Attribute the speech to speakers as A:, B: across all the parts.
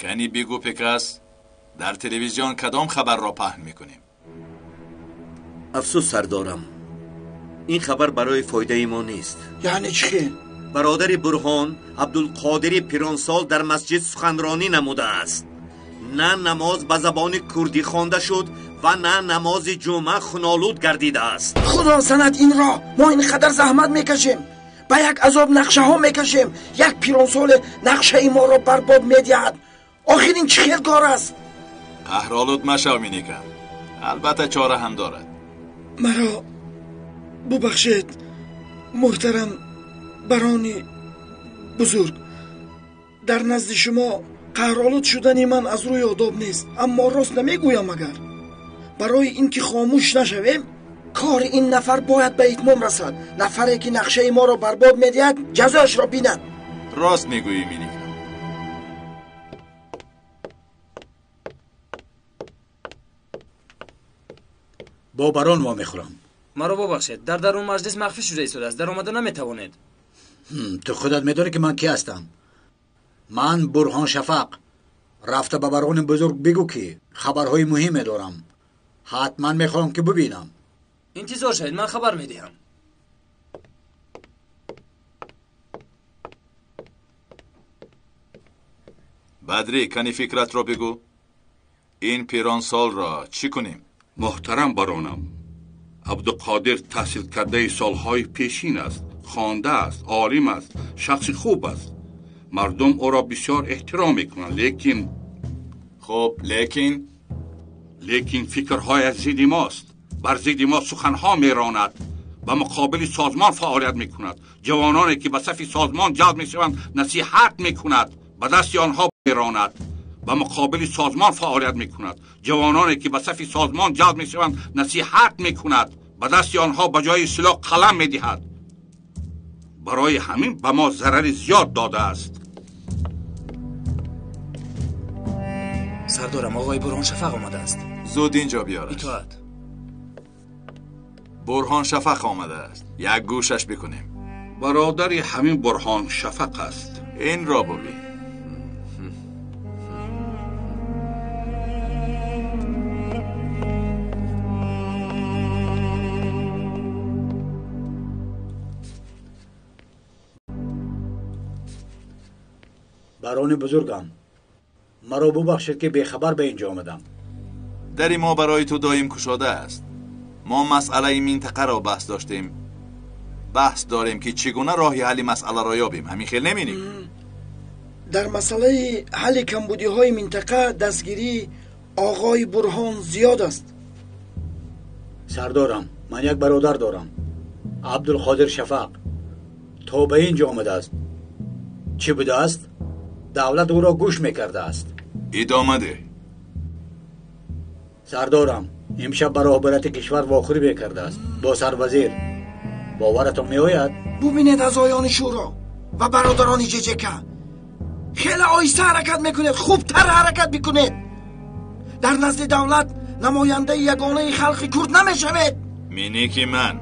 A: Кани бигӯ Пекас, дар телевизион кадом хабарро паҳн мекунем?
B: Афсӯс сардорам, ин хабар барои фоидаи мо нест.
C: Яъне чӣ хел?
B: Бародари Бурҳон Абдулқодири пиронсол дар масҷид суханронӣ намудааст. На намоз ба забони курдӣ хонда шуд ва на намози ҷумъа хунолуд гардидааст.
C: Худо занад инро! Мо ин қадар заҳмат мекашем, ба як азоб нақшаҳо мекашем, як пиронсоле нақшаи моро барбод медиҳад. Охир ин чӣ хел кор аст?
A: Қаҳролуд машав Миникам, албатта чора ҳам дорад.
C: Маро бубахшед муҳтарам барони бузург, дар назди шумо қаҳролуд шудани ман аз рӯи одоб нест, аммо рост намегӯям. Агар барои ин ки хомӯш нашавем, кори ин нафар бояд ба итмом расад. Нафаре ки нақшаи моро барбод медиҳад, ҷазояшро бинад.
A: Рост мегӯӣ Миникам.
D: Бо барон вомехӯрам.
E: Маро бубахшед, дар дарун маҷлис махфӣ шуда истодааст, даромада наметавонед.
D: Ту худат медонӣ ки ман кӣ ҳастам. Ман Бурҳон Шафақ. Рафта ба барони бузург бигӯ ки хабарҳои муҳиме дорам. Ҳатман мехоҳам ки бибинам.
E: Интизор шавед, ман хабар медиҳам.
A: Бадрӣ, кани фикратро бигӯ. Ин пиронсолро чӣ кунем?
F: Муҳтарам баронам, Абдуқодир таҳсилкардаи солҳои пешин аст, хонда аст, олим аст, шахси хуб аст. Мардум ӯро бисёр эҳтиром мекунанд, лекин
A: хуб, лекин
F: лекин фикрҳояш зидди мост. Бар зидди мо суханҳо меронад, ба муқобили созмон фаъолият мекунад. Ҷавононе ки ба сафи созмон ҷалб мешаванд насиҳат мекунад, ба дасти онҳо меронад. Ба муқобили созмон фаъолият мекунад. Ҷавононе ки ба сафи созмон ҷалб мешаванд насиҳат мекунад, ба дасти онҳо ба ҷои силоҳ қалам медиҳад. Барои ҳамин ба мо зарари зиёд додааст.
E: Сардорам, оғои Бурҳон Шафақ омадааст.
A: Зуд инҷо биёраш.
E: Итоат.
A: Бурҳон Шафақ омадааст, як гӯшаш бикунем.
F: Бародари ҳамин Бурҳон Шафақ аст.
A: Инро бибин.
D: Барони бузургам, маро бубахшед ки бехабар ба инҷо омадам.
A: Дари мо барои ту доим кушода аст. Мо масъалаи минтақаро баҳс доштем. Баҳс дорем ки чӣ гуна роҳи ҳалли масъаларо ёбем. Ҳамин хел наминӣ?
C: Дар масъалаи ҳалли камбудиҳои минтақа дастгирии оғои Бурҳон зиёд аст.
D: Сардорам, ман як бародар дорам, Абдулқодир Шафақ. То ба инҷо омадааст. Чӣ будааст? Давлат ӯро гӯш мекардааст.
A: Идома деҳ.
D: Сардорам, имшаб ба роҳбарияти кишвар вохӯрӣ мекардааст бо сарвазир. Боваратон меояд?
C: Бубинед аъзоёни шӯро ва бародарони ЖЖК. Хеле оҳиста ҳаракат мекунед, хубтар ҳаракат бикунед. Дар назди давлат намояндаи ягонаи халқи курд намешавед.
A: Миники ман,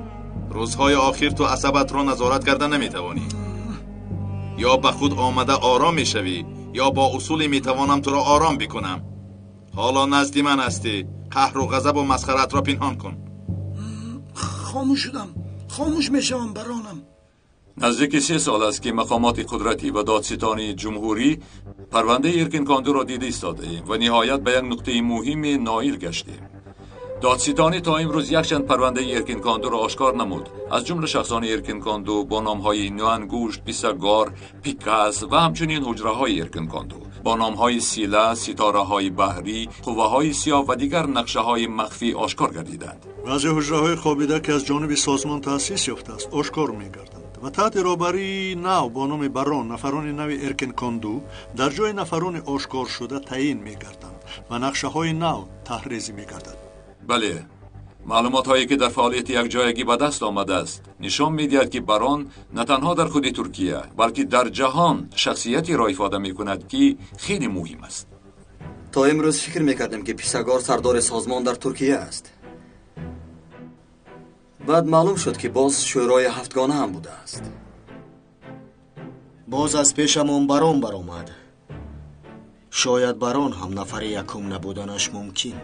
A: рӯзҳои охир ту асабатро назорат карда наметавонӣ. Ё ба худ омада ором мешавӣ, ё бо усуле метавонам туро ором бикунам. Ҳоло назди ман ҳастӣ, қаҳру ғазабу масхаратро пинҳон кун.
C: Хомӯш шудам, хомӯш мешавам баронам.
G: Наздики 3 сол аст ки мақомоти қудратӣ ва додситонии ҷумҳурӣ парвандаи Эркин Кондуро дида истодаем ва ниҳоят ба як нуқтаи муҳиме ноил гаштем. Додситонӣ то имрӯз якчанд парвандаи Эркин Кондуро ошкор намуд, аз ҷумла шахсони Эркин Конду бо номҳои Нуангушт, Писагор, Пикас ва ҳамчунин ҳуҷраҳои Эркин Конду бо номҳои Сила, ситораҳои баҳрӣ, қувваҳои сиёҳ ва дигар нақшаҳои махфӣ ошкор гардиданд.
H: Баъзе ҳуҷраҳои хобида ки аз ҷониби созмон таъсис ёфтааст ошкор мегарданд ва таҳти роҳбарии нав бо номи Барон нафарони нави Эркин Конду дар ҷои нафарони ошкоршуда таъин мегарданд ва нақшаҳои нав таҳрезӣ мегарданд.
G: Бале, маълумотҳое ки дар фаъолияти якҷоягӣ ба даст омадааст нишон медиҳад ки Барон на танҳо дар худи Туркия, балки дар ҷаҳон шахсиятеро ифода мекунад ки хеле муҳим аст.
I: То имрӯз фикр мекардем ки Писагор сардори созмон дар Туркия аст. Баъд маълум шуд ки боз шӯрои ҳафтгона ҳам будааст.
J: Боз аз пешамон Барон баромад. Шояд Барон ҳам нафари якум набуданаш мумкин.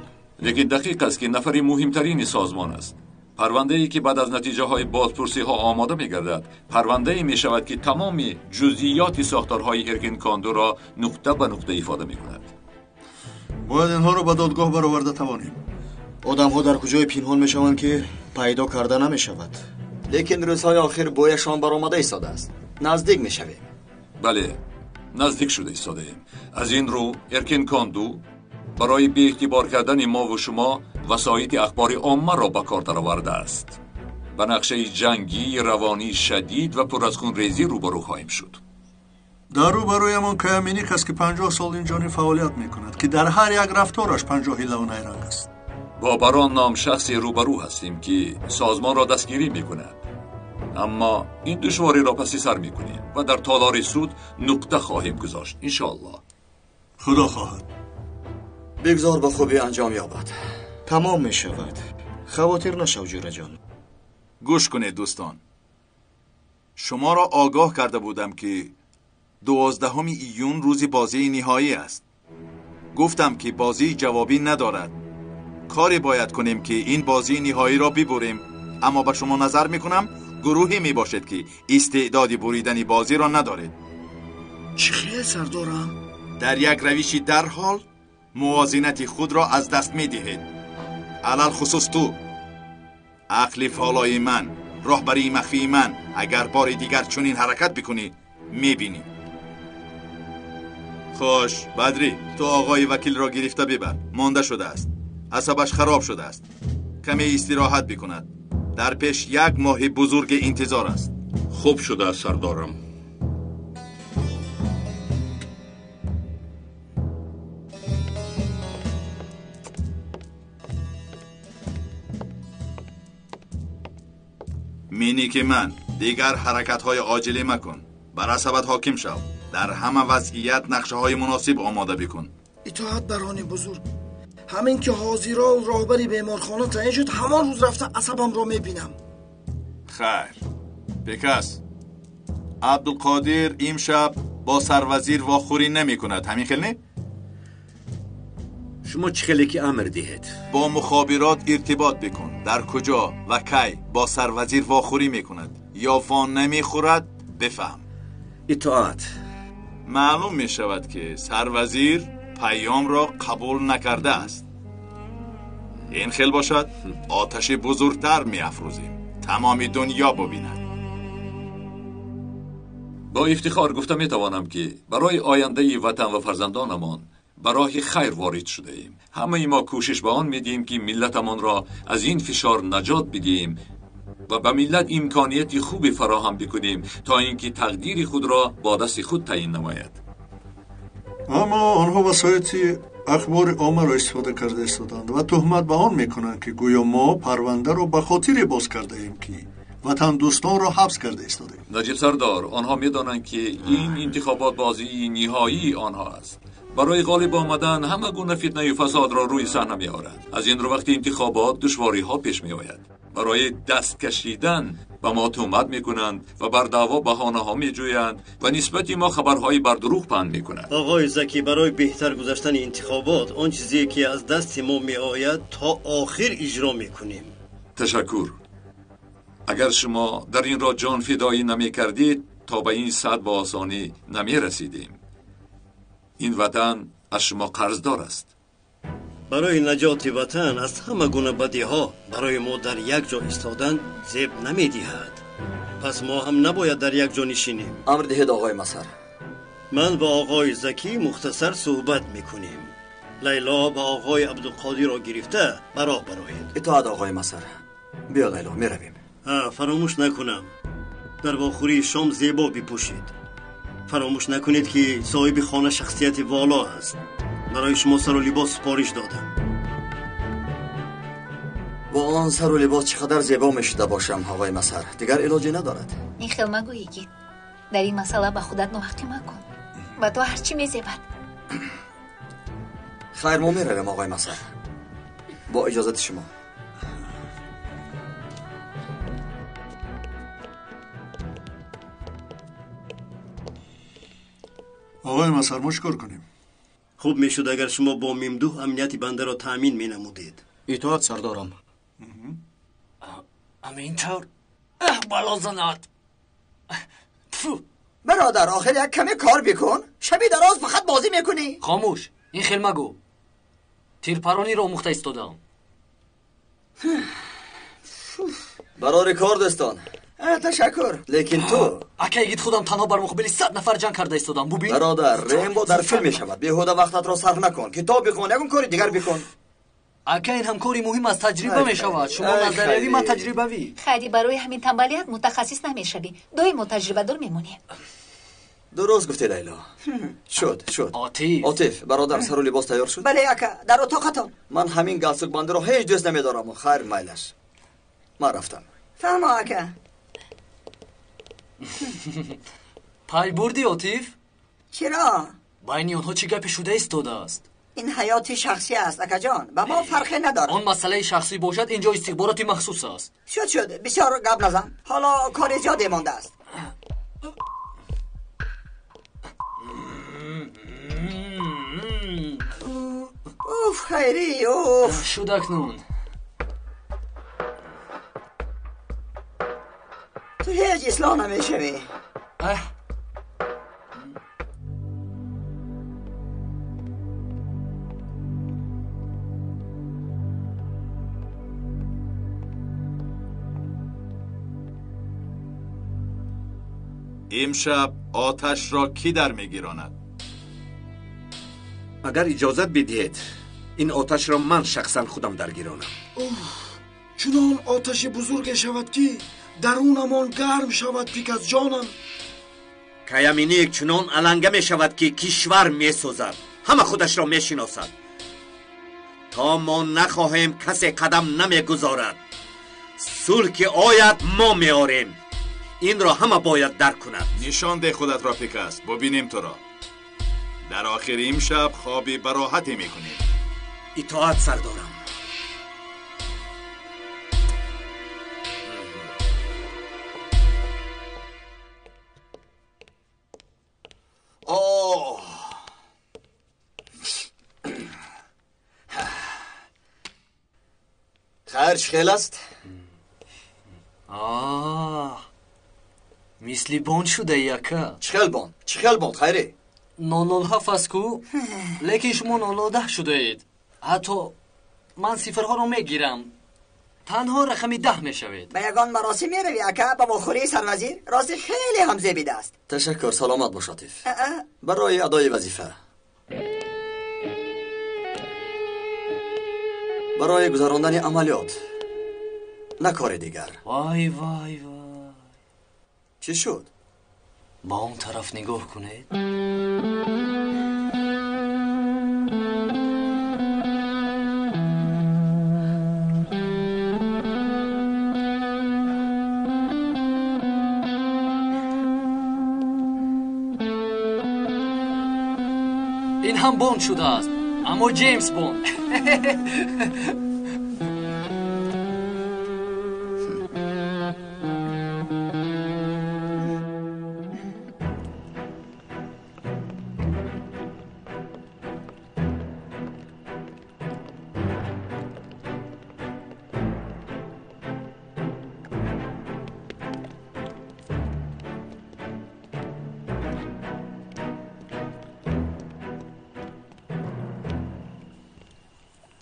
G: Лекин дақиқ аст, ки нафари муҳимтарини созмон аст. Парвандае ки баъд аз натиҷаҳои бозпурсиҳо омода мегардад, парвандае мешавад, ки тамоми ҷузъиёти сохторҳои Эркин Кондуро нуқта ба нуқта ифода мекунад.
H: Бояд инҳоро ба додгоҳ бароварда тавонем.
J: Одамҳо дар куҷое пинҳон мешаванд, ки пайдо карда намешавад.
I: Лекин рӯзҳои охир бӯяшон баромада истодааст. Наздик мешавем.
G: Бале, наздик шуда истодаем. Аз ин рӯ Эркин Конду барои беэътибор кардани мо ву шумо васоити ахбори оммаро ба кор даровардааст. Ба нақшаи ҷангии равонии шадид ва пур аз хунрезӣ рӯбарӯ хоҳем шуд.
H: Дар рӯбарӯямон Каяминик аст, ки 50 сол ин ҷониб фаъолият мекунад, ки дар ҳар як рафтораш 50 ҳилаву найранг аст.
G: Бо Барон ном шахсе рӯбарӯ ҳастем, ки созмонро дастгирӣ мекунад. Аммо ин душвориро паси сар мекунем ва дар толори суд нуқта хоҳем гузошт, иншоаллоҳ.
H: Худо хоҳад.
I: Бигзор ба хубӣ анҷом ёбад.
J: Тамом мешавад. Хавотир нашав, ҷураҷон.
A: Гӯш кунед, дӯстон. Шуморо огоҳ карда будам, ки 12 июн рӯзи бозии ниҳоӣ аст. Гуфтам, ки бозии ҷавобӣ надорад. Коре бояд кунем, ки ин бозии ниҳоиро бибурем. Аммо ба шумо назар мекунам, гурӯҳе мебошед, ки истеъдоди буридани бозиро надоред.
C: Чӣ хел, сардорам?
A: Дар як равиши дарҳол мувозинати худро аз даст медиҳед. Алалхусус ту. Ақли фолои ман, роҳбарии махфии ман, агар бори дигар чунин ҳаракат бикунӣ, мебинӣ. Хош, Бадрӣ, ту оғои вакилро гирифта бибар. Монда шудааст. Асабаш хароб шудааст. Каме истироҳат бикунад. Дар пеш як моҳи бузурги интизор аст.
F: Хуб шудааст, сардорам.
A: Миники ман, дигар ҳаракатҳои оҷилӣ макун. Бар асабат ҳоким шав. Дар ҳама вазъият нақшаҳои муносиб омода бикун.
C: Итоат, барони бузург. Ҳамин ки ҳозирол роҳбари беморхона таъин шуд, ҳамон рӯз рафта асабамро мебинам.
A: Хайр, бекас. Абдулқодир имшаб бо сарвазир вохӯрӣ намекунад. Ҳамин хел не?
B: Шумо чӣ хеле ки амр диҳед.
A: Бо мухобирот иртибот бикун. Дар куҷо ва кай бо сарвазир вохӯрӣ мекунад ё во намехӯрад, бифаҳм.
B: Итоат.
A: Маълум мешавад, ки сарвазир паёмро қабул накардааст. Ин хел бошад, оташи бузургтар меафрӯзем. Тамоми дунё бубинад.
G: Бо ифтихор гуфта метавонам, ки барои ояндаи ватан ва фарзандонамон ба роҳи хайр ворид шудаем. Ҳамаи мо кӯшиш ба он медиҳем, ки миллатамонро аз ин фишор наҷот бидиҳем ва ба миллат имконияти хубе фароҳам бикунем, то ин ки тақдири худро бо дасти худ таъин намояд.
H: Аммо онҳо васоити ахбори оммаро истифода карда истоданд ва туҳмат ба он мекунанд, ки гӯё мо парвандаро ба хотире боз кардаем, ки ватандӯстонро ҳабс карда истодаем.
G: Наҷиб сардор, онҳо медонанд, ки ин интихобот бозии ниҳоии онҳо аст. Барои ғолиб омадан ҳама гуна фитнаю фасодро рӯи саҳна меоранд. Аз ин рӯ вақти интихобот душвориҳо пеш меояд. Барои даст кашидан ба мо туҳмат мекунанд ва бар даъво баҳонаҳо меҷӯянд ва нисбати мо хабарҳои бардурӯғ паҳн мекунанд.
K: Оғои Заки, барои беҳтар гузаштани интихобот он чизе ки аз дасти мо меояд то охир иҷро мекунем.
G: Ташаккур. Агар шумо дар ин роҳ ҷонфидоӣ намекардед, то ба ин сатҳ ба осонӣ намерасидем. Ин ватан аз шумо қарздор аст.
K: Барои наҷоти ватан аз ҳама гуна бадиҳо барои мо дар як ҷо истодан зеб намедиҳад. Пас мо ҳам набояд дар як ҷо нишинем.
I: Амр диҳед, оғои Масар.
K: Ман бо оғои Закӣ мухтасар суҳбат мекунем. Лайло ба оғои Абдулқодирро гирифта ба роҳ бароед.
I: Итоат, оғои Масар. Биё, Лайло, меравем.
K: Фаромӯш накунам, дар вохӯрии шом зебо бипӯшед. Фаромӯш накунед, ки соҳиби хона шахсияти воло аст. Барои шумо сару либос супориш додам.
I: Бо он сару либос чӣ қадар зебо мешуда бошам, оғои Масар. Дигар илоҷе надорад.
L: Ин хел магӯ, йигит. Дар ин масъала ба худат ноҳақӣ макун. Ба ту ҳарчӣ мезебад.
I: Хайр, мо меравем, оғои Масар. Бо иҷозати шумо.
H: Оғои Масар, мо чӣ кор кунем?
K: Хуб мешуд агар шумо бо Мемдуҳ амнияти бандаро таъмин менамудед.
J: Итоат сардорам.
E: Ҳамин тавр бало занад.
M: Бародар, охир як каме кор бикун. Шаби дароз фақат бозӣ мекунӣ.
E: Хомӯш, ин хел магӯ. Тирпарониро омӯхта истодаам.
I: Барори кор, дӯстон.
M: Ташаккур.
I: Лекин ту
E: ака игит, худам танҳо бар муқобили 100 нафар ҷанг карда истодам. Бубин.
I: Бародар, Рембо дар филм мешавад. Беҳуда вақтатро сарф накун. Китоб бихон, ягон кори дигар бикун.
E: Ака, ин ҳамкори муҳим аз таҷриба мешавад. Шумо назариявӣ, ман таҷрибавӣ.
L: Хайри, барои ҳамин тамбалият мутахассис намешавӣ. Доимо таҷрибадор мемонӣ.
I: Дуруст гуфтӣ, Лайло. Шуд, шуд.
E: Отиф.
I: Отиф, бародар, сару либос тайёр шуд?
M: Бале, ака, дар утоқатон.
I: Ман ҳамин галстукбандиро ҳеҷ дӯст намедорам. Хайр, майлаш. Ман рафтам.
M: Фаҳмо, ака.
E: Пай бурдӣ, Отиф?
M: Чаро?
E: Байни онҳо чӣ гапе шуда истодааст?
M: Ин ҳаёти шахсӣ аст, акаҷон. Ба мо фарқе надорад.
E: Он масъалаи шахсӣ бошад, инҷо истихбороти махсус аст.
M: Шуд, шуд, бисёр гап назан. Ҳоло кори зиёде мондааст. Уф, хайрӣ, уф.
E: Шуд акнун.
M: Ту ҳеҷ ислоҳ намешавӣ.
A: Имшаб оташро кӣ дар мегиронад?
B: Агар иҷозат бидиҳед, ин оташро ман шахсан худам даргиронам.
C: Чунон оташи бузурге шавад, ки дарунамон гарм шавад пик аз ҷонам.
B: Каяминик чунон аланга мешавад, ки кишвар месозад, ҳама худашро мешиносад. То мо нахоҳем, касе қадам намегузорад. Сулҳ ки ояд, мо меорем. Инро ҳама бояд дарк кунад.
A: Нишон деҳ худатро, Пикас, бубинем туро. Дар охири имшаб хоби бароҳате мекунем.
B: Итоат сардорам.
I: Оҳ, хайр, чӣ хел аст?
E: Оҳ, мисли бонд шудаи, ака.
I: Чӣ хел бонд? Чӣ хел бонд, хайрӣ?
E: 007 аст ку, лекин шумо 010 шудаед. Ҳатто ман сифрҳоро мегирам. Танҳо рақами 10 мешавед.
M: Ба ягон маросим меравӣ, ака? Ба вохӯрии сарвазир? Рости хеле ҳам зебидааст.
I: Ташаккур, саломат бош, Отиф. Барои адои вазифа, барои гузарондани амалиёт, на кори дигар.
E: Вай, вай, вай.
I: Чӣ шуд?
E: Ба он тараф нигоҳ кунед. Ин ҳам Бонд шудааст, аммо Ҷеймс Бонд.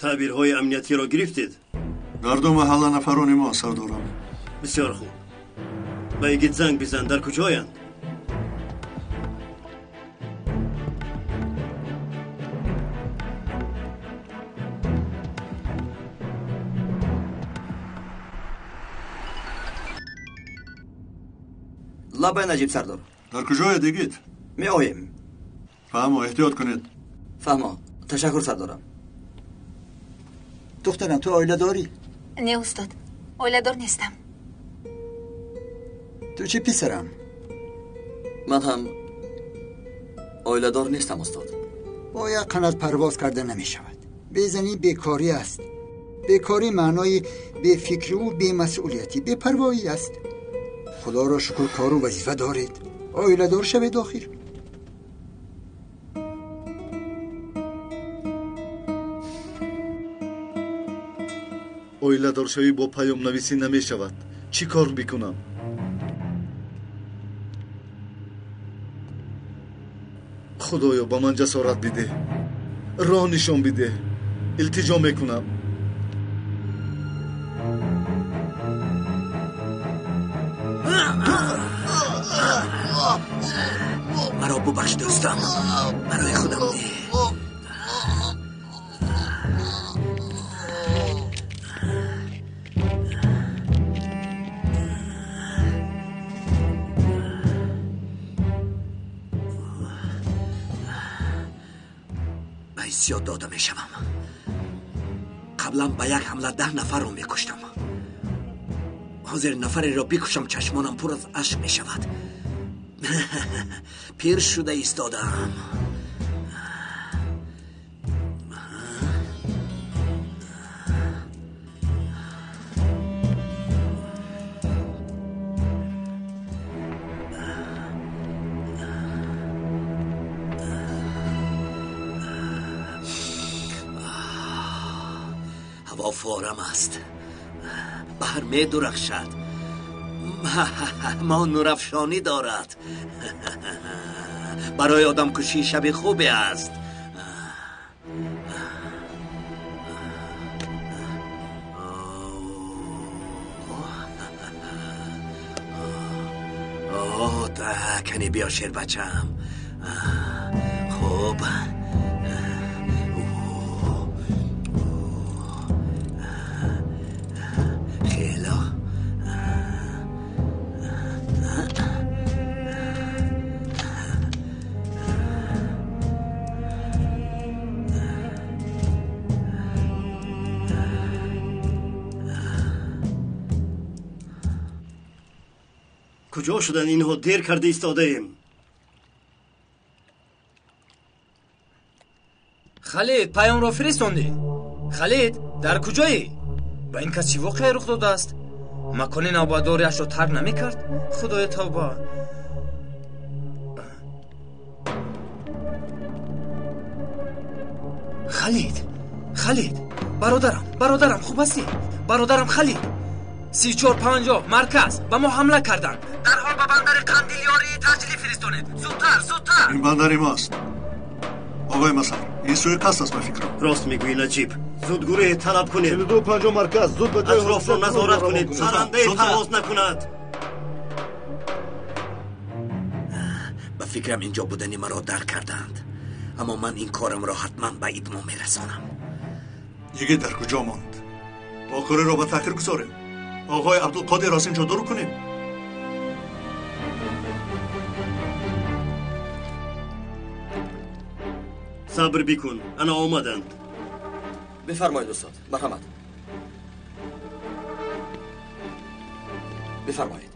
K: Таъбирҳои амниятиро гирифтед?
H: Дар ду маҳалла нафарони мо, сардорам.
K: Бисёр хуб. Ба игит занг бизан, дар куҷоянд?
I: Лабай, Наҷиб сардор.
H: Дар куҷоед, игит?
I: Меоем.
H: Фаҳмо, эҳтиёт кунед.
I: Фаҳмо, ташаккур, сардорам.
D: Духтарам, ту оила дорӣ?
L: Не, устод, оиладор нестам.
D: Ту чӣ, писарам?
I: Ман ҳам оиладор нестам, устод.
D: Бо як қанат парвоз карда намешавад. Безанӣ бекорӣ аст. Бекорӣ маънои бефикриву бемасъулиятӣ, бепарвоӣ аст. Худоро шукр, кору вазифа доред. Оиладор шавед охир.
N: Оиладоршавӣ бо паёмнависӣ намешавад. Чӣ кор бикунам? Худоё, ба ман ҷасорат бидеҳ, роҳ нишон бидеҳ. Илтиҷо мекунам.
B: Маро бубахш дӯстам, барои худам не. Ба ҳиссиёт дода мешавам. Қаблан ба як ҳамла 10 нафарро мекуштам. Ҳозир нафареро бикушам, чашмонам пур аз ашк мешавад. Пир шуда истодаам. Ҳаво форам аст, баҳр медурахшад, мо нурафшонӣ дорад. Барои одамкушӣ шаби хубе аст. Кани биё шербачам. Хуб. Хело.
K: Куҷо шуданд инҳо? Дер карда истодаем.
O: Халид, паёмро фиристондӣ? Халид, дар куҷоӣ? Ба ин кас чӣ воқеа рух додааст? Макони навбатдориашро тарк намекард? Худоё тавба! Халид, Халид, бародарам, бародарам, хуб ҳастӣ? Бародарам Халид, 3450 марказ ба мо ҳамла карданд. Дарҳол ба бандари Қандилёрии таҷлӣ фиристонед. Зудтар, зудтар!
H: Ин бандари мост. Оғои Масар, ин сӯи қасд аст ба фикрам.
K: Рост мегӯӣ Наҷиб. Зуд гурӯҳе талаб кунед.
N: 4250 марказ, зуд ба ҷои
K: атрофро назорат кунед. Паррандае парвоз накунад.
B: Ба фикрам инҷо будани маро дарк карданд, аммо ман ин корамро ҳатман ба итмом мерасонам.
H: Йигит дар куҷо монд? Вохӯриро ба таъхир гузорем. Оғои Абдулқодир аз инҷо дур кунем.
K: Сабр бикун, ана омаданд.
I: Бифармоед устод, марҳамат. Бифармоед.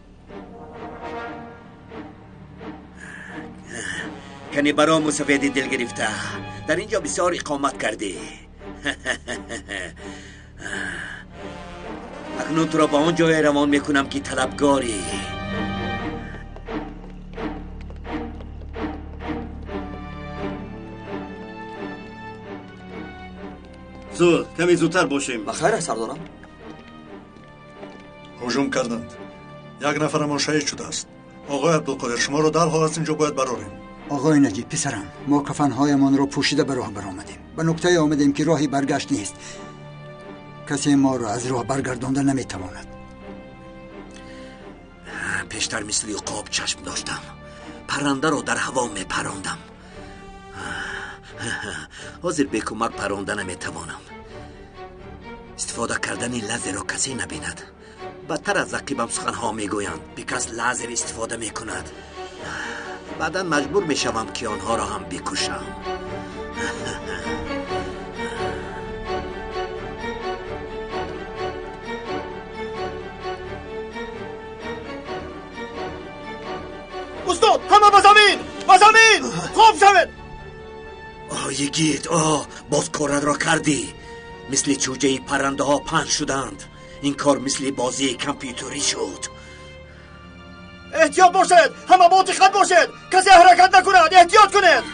B: Кани баро мусафеди дил гирифта. Дар инҷо бисёр иқомат кардӣ. Акнун туро ба он ҷое равон мекунам ки талабгорӣ.
K: Зуд, каме зудтар бошем.
I: Ба хайр, сардорам.
H: Ҳуҷум карданд. Як нафарамон шаҳид шудааст. Оғои Абдулқодир, шуморо дарҳол аз инҷо бояд барорем.
D: Оғои Наҷиб, писарам, мо кафанҳоямонро пӯшида ба роҳ баромадем. Ба нуктае омадем ки роҳи баргашт нест. Касе моро аз роҳ баргардонда наметавонад.
B: Пештар мисли уқоб чашм доштам. Паррандаро дар ҳаво мепарондам. Ҳозир бекӯмак паронда наметавонам. Истифода кардани лазерро касе набинад. Бадтар аз рақибам суханҳо мегӯянд. Бикас лазер истифода мекунад. Баъдан маҷбур мешавам ки онҳоро ҳам бикушам.
P: Устод, ҳама ба замин! Ба замин! Хоб шавед!
B: Оҳ, йигит, оҳ, боз коратро кардӣ. Мисли чӯҷаи паррандаҳо паҳн шуданд. Ин кор мисли бозии компютерӣ шуд.
P: Эҳтиёт бошед! Ҳама бо диққат бошед! Касе ҳаракат накунад! Эҳтиёт кунед!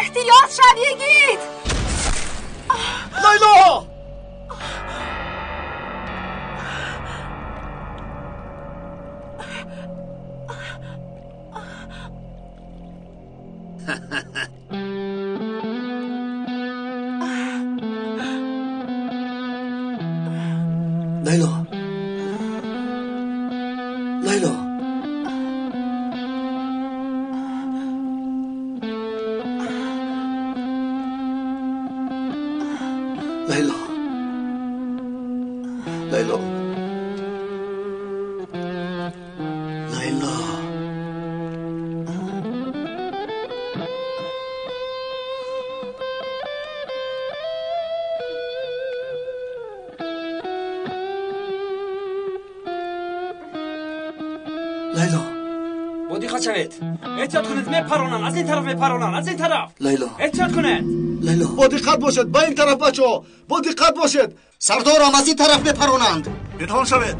L: Эҳтиёт шав, йигит!
P: Лайло!
I: Лайло, Лайло, Лайло, Лайло, Лайло. Лайло,
O: бо диққат шавед, эҳтиёт кунед, мепаронанд, аз ин тараф мепаронанд, аз ин тараф.
I: Лайло,
O: эҳтиёт кунед.
I: Лайло,
N: бо диққат бошед, ба ин тараф, бачаҳо, бо диққат бошед.
J: Сардорам, аз ин тараф мепаронанд.
H: Пинҳон шавед,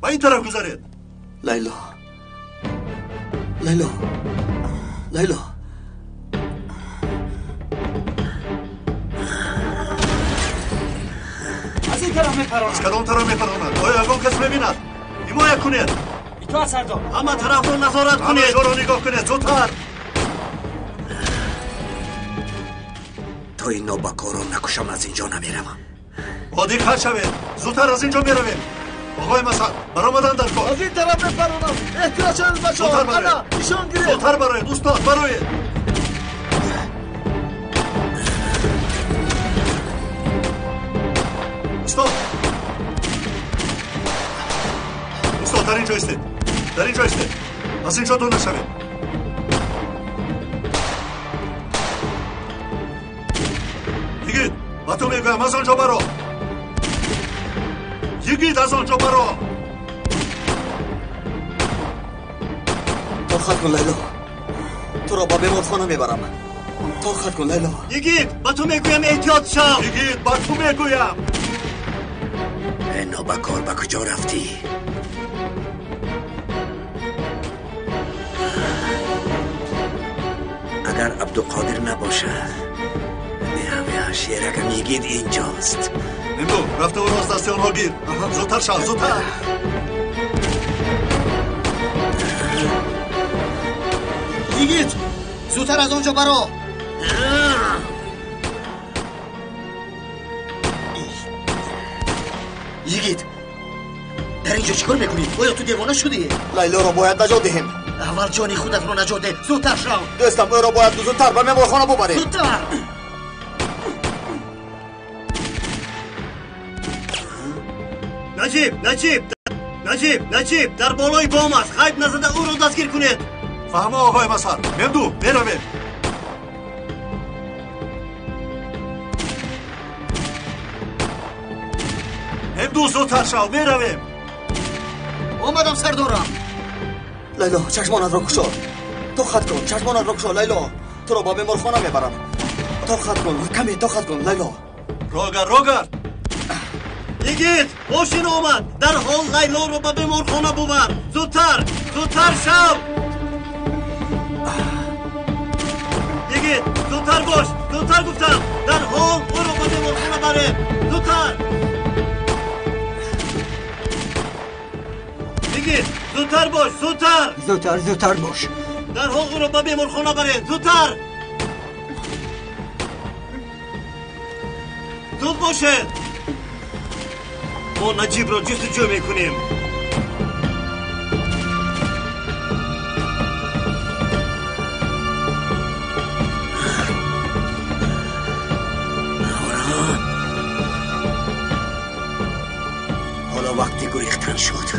H: ба ин тараф гузаред.
I: Лайло, Лайло, Лайло.
O: Аз ин тараф мепаронанд.
H: Аз кадом тараф мепаронанд? Оё ягон кас мебинад? Ҳимоя кунед.
O: Итоат, сардор.
K: Ҳама тарафро назорат кунед.
H: Ҳама ҷоро нигоҳ кунед, зудтар.
B: То ин нобакорро накушам, аз ин ҷо намеравам.
H: Бо диққат шавед, зудтар аз ин ҷо меравем. Оғои Масад, баромадан дар кор.
N: Аз ин тараф мепаронам. Эҳтиёт шавед, бачаҳо. Ана, нишон гиред.
H: Зудтар бароед, устод, бароед. Устод, устод, дар ин ҷо истед, дар ин ҷо истед, аз ин ҷо дур нашавед. Йигит, ба ту мегӯям, аз он ҷо баро. Йигит, аз он ҷо баро.
I: Тоқат кун, Лайло, туро ба беморхона мебарам. Тоқат кун, Лайло.
K: Йигит, ба ту мегӯям, эҳтиёт шав.
H: Йигит, ба ту мегӯям.
B: Э, нобакор, ба куҷо рафтӣ? Агар Абдуқодир набошад, шеракам йигит инҷост.
H: Мемду, рафта ӯро аз дасти онҳо гир. Зудтар шав, зудтар.
J: Йигит, зудтар аз он ҷо баро. Йигит, дар ин ҷо чӣ кор мекунӣ? Оё ту девона шудӣ?
P: Лайлоро бояд наҷот диҳем.
J: Аввал ҷони худатро наҷот деҳ. Зудтар шав.
P: Дӯстам, ӯро бояд зудтар ба меморхона бубарем.
J: Зудтар.
K: Наҷиб, Наҷиб, Наҷиб, Наҷиб дар болои бом аст. Ғайб назада ӯро дастгир кунед.
H: Фаҳмо, оғои Масар. Мемду, меравем. Мемду, зудтар шав, меравем.
J: Омадам, сардорам.
I: Лайло, чашмонатро кушо. Тоқат кун, чашмонатро кушо, Лайло. Туро ба беморхона мебарам. Тоқат кун, каме тоқат кун, Лайло.
H: Рогар, Рогар.
K: Йигит, мошин омад. Дарҳол Лайлоро ба беморхона бубар. Зудтар, зудтар шав. Йигит, зудтар бош, зудтар гуфтам. Дарҳол ӯро ба беморхона барем. Зудтар. Йигит, зудтар бош, зудтар.
M: Зудтар, зудтар бош.
K: Дарҳол ӯро ба беморхона барем. Зудтар. Зуд бошед. Мо Наҷибро ҷустуҷӯ мекунем.
B: Ҳоло вақти гурехтан шуд.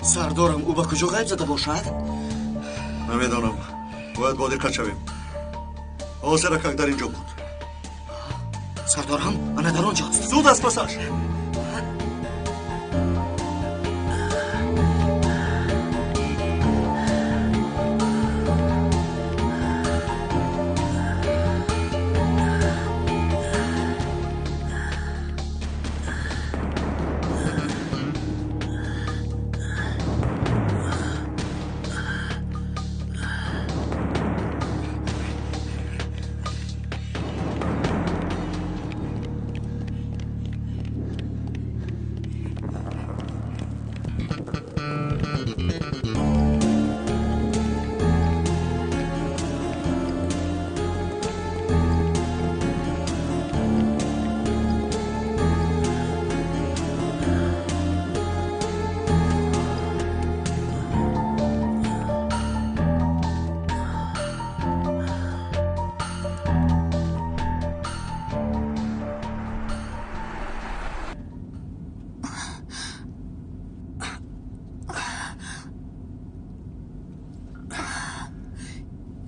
J: Сардорам, ӯ ба куҷо ғайб зада бошад?
H: Намедонам. Бояд бо диққат шавем. Ҳозир акак дар инҷо буд.
J: Сардорам, ана дар он ҷост.
H: Зуд аз пасаш.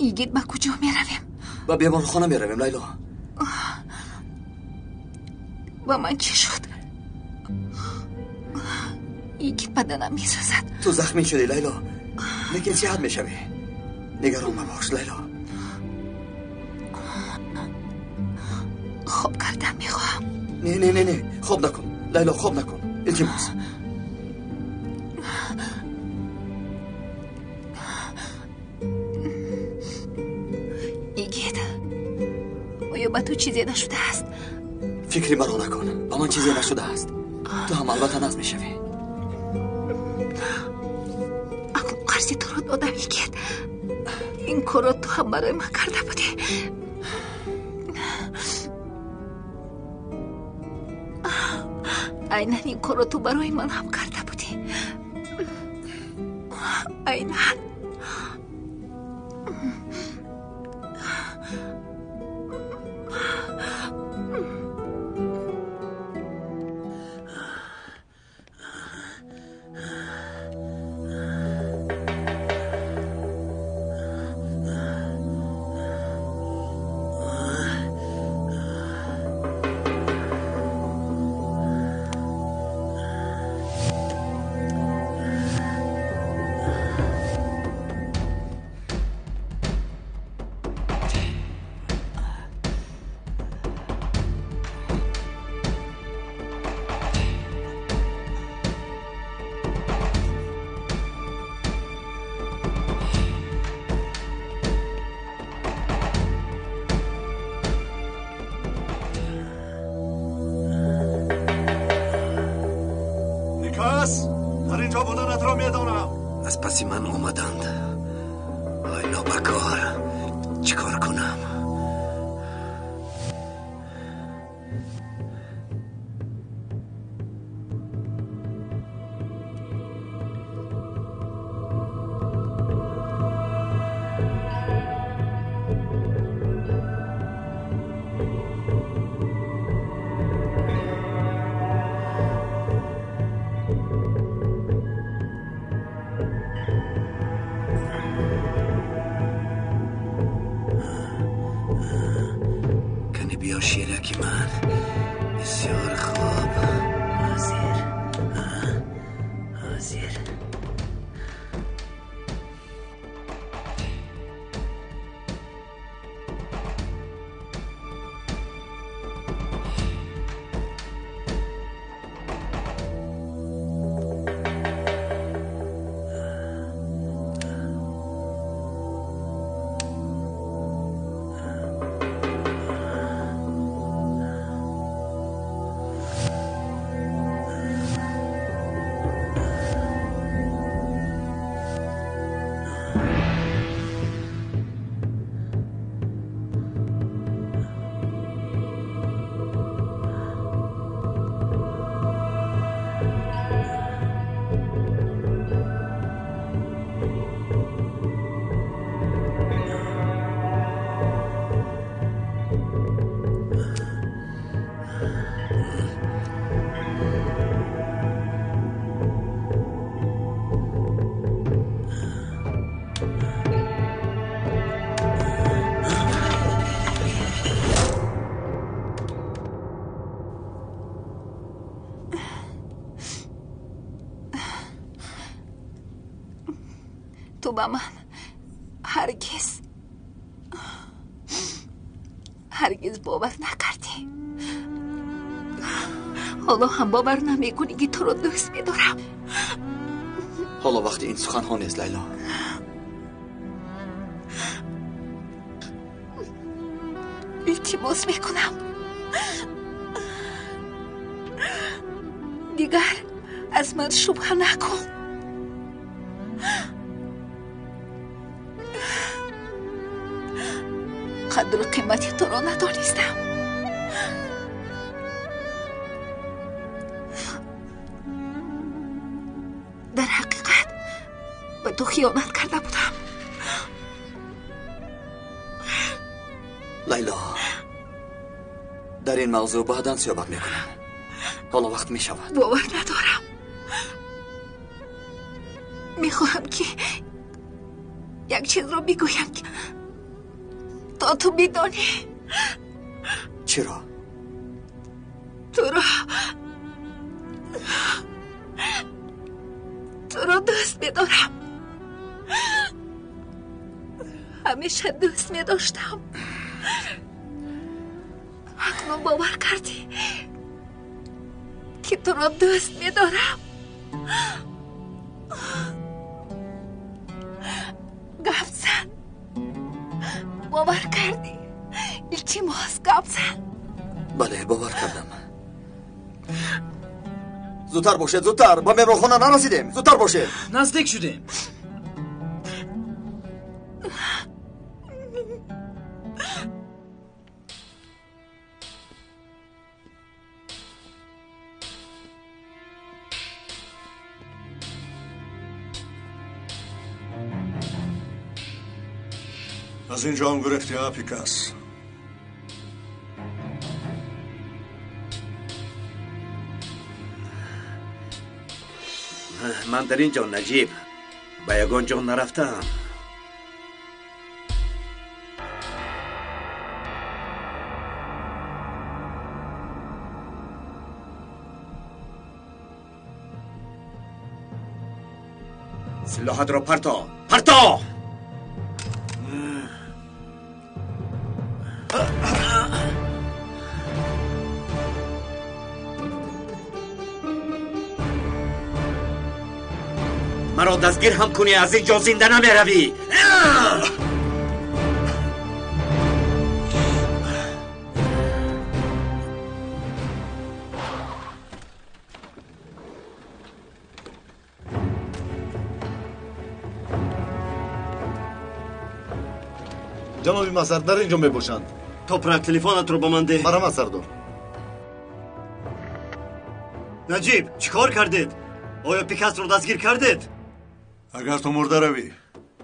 L: Игит, ба куҷо меравем?
I: Ба беморхона меравем, Лайло.
L: Ба ман чӣ шуд? Игит, баданам месӯзад.
I: Ту захмӣ шудӣ, Лайло, лекин сиҳат мешавӣ. Нигарон мабош, Лайло.
L: Хоб кардан мехоҳам.
I: Не, не, не, не, хоб накун, Лайло, хоб накун, илтимос.
L: Игит, оё ба ту чизе нашудааст?
I: Фикри маро накун, ба ман чизе нашудааст. Ту ҳам албатта нағз мешавӣ.
L: Акнун қарзи туро додам, Игит. Ин корро ту ҳам барои ман карда будӣ. Айнан ин корро ту барои ман ҳам карда будӣ. Айнан.
K: Аз паси ман омаданд. Ой, нобакор, чӣ кор кунам?
L: Ту ба ман ҳаргиз ҳаргиз бовар накардӣ. Ҳоло ҳам бовар намекунӣ, ки туро дӯст медорам.
I: Ҳоло вақти ин суханҳо нест, Лайло.
L: Илтимос мекунам, дигар аз ман шубҳа накун. Қадру қимати туро надонистам. Дар ҳақиқат ба ту хиёнат карда будам.
I: Лайло, дар ин мавзӯъ баъдан суҳбат мекунем. Ҳоло вақт мешавад.
L: Бовар надорам. Мехоҳам, ки як чизро бигӯям, ки то ту бидонӣ.
I: Чиро?
L: Туро дӯст медорам. Ҳамеша дӯст медоштам. Акнун бовар кардӣ, ки туро дӯст медорам? Гап зан. Бовар кардӣ? Илтимос, гап зан.
I: Бале, бовар кардам. Зудтар бошед, зудтар! Ба меҳмонхона нарасидем. Зудтар бошед.
O: Наздик шудем.
H: Аз ин ҷо ҳам гурехти, а, Пикас?
B: Ман дар ин ҷо, Наҷиб, ба ягон ҷо нарафтаам. Силоҳатро парто, парто! Маро дастгир ҳам кунӣ, аз ин ҷо зинда намеравӣ.
N: Ҷаноби Масар дар ин ҷо мебошанд.
K: Топрак, телефонатро ба ман деҳ.
N: Марҳамат, сардор.
K: Наҷиб, чӣ кор кардед? Оё Пикасро дастгир кардед?
H: Агар ту мурда равӣ,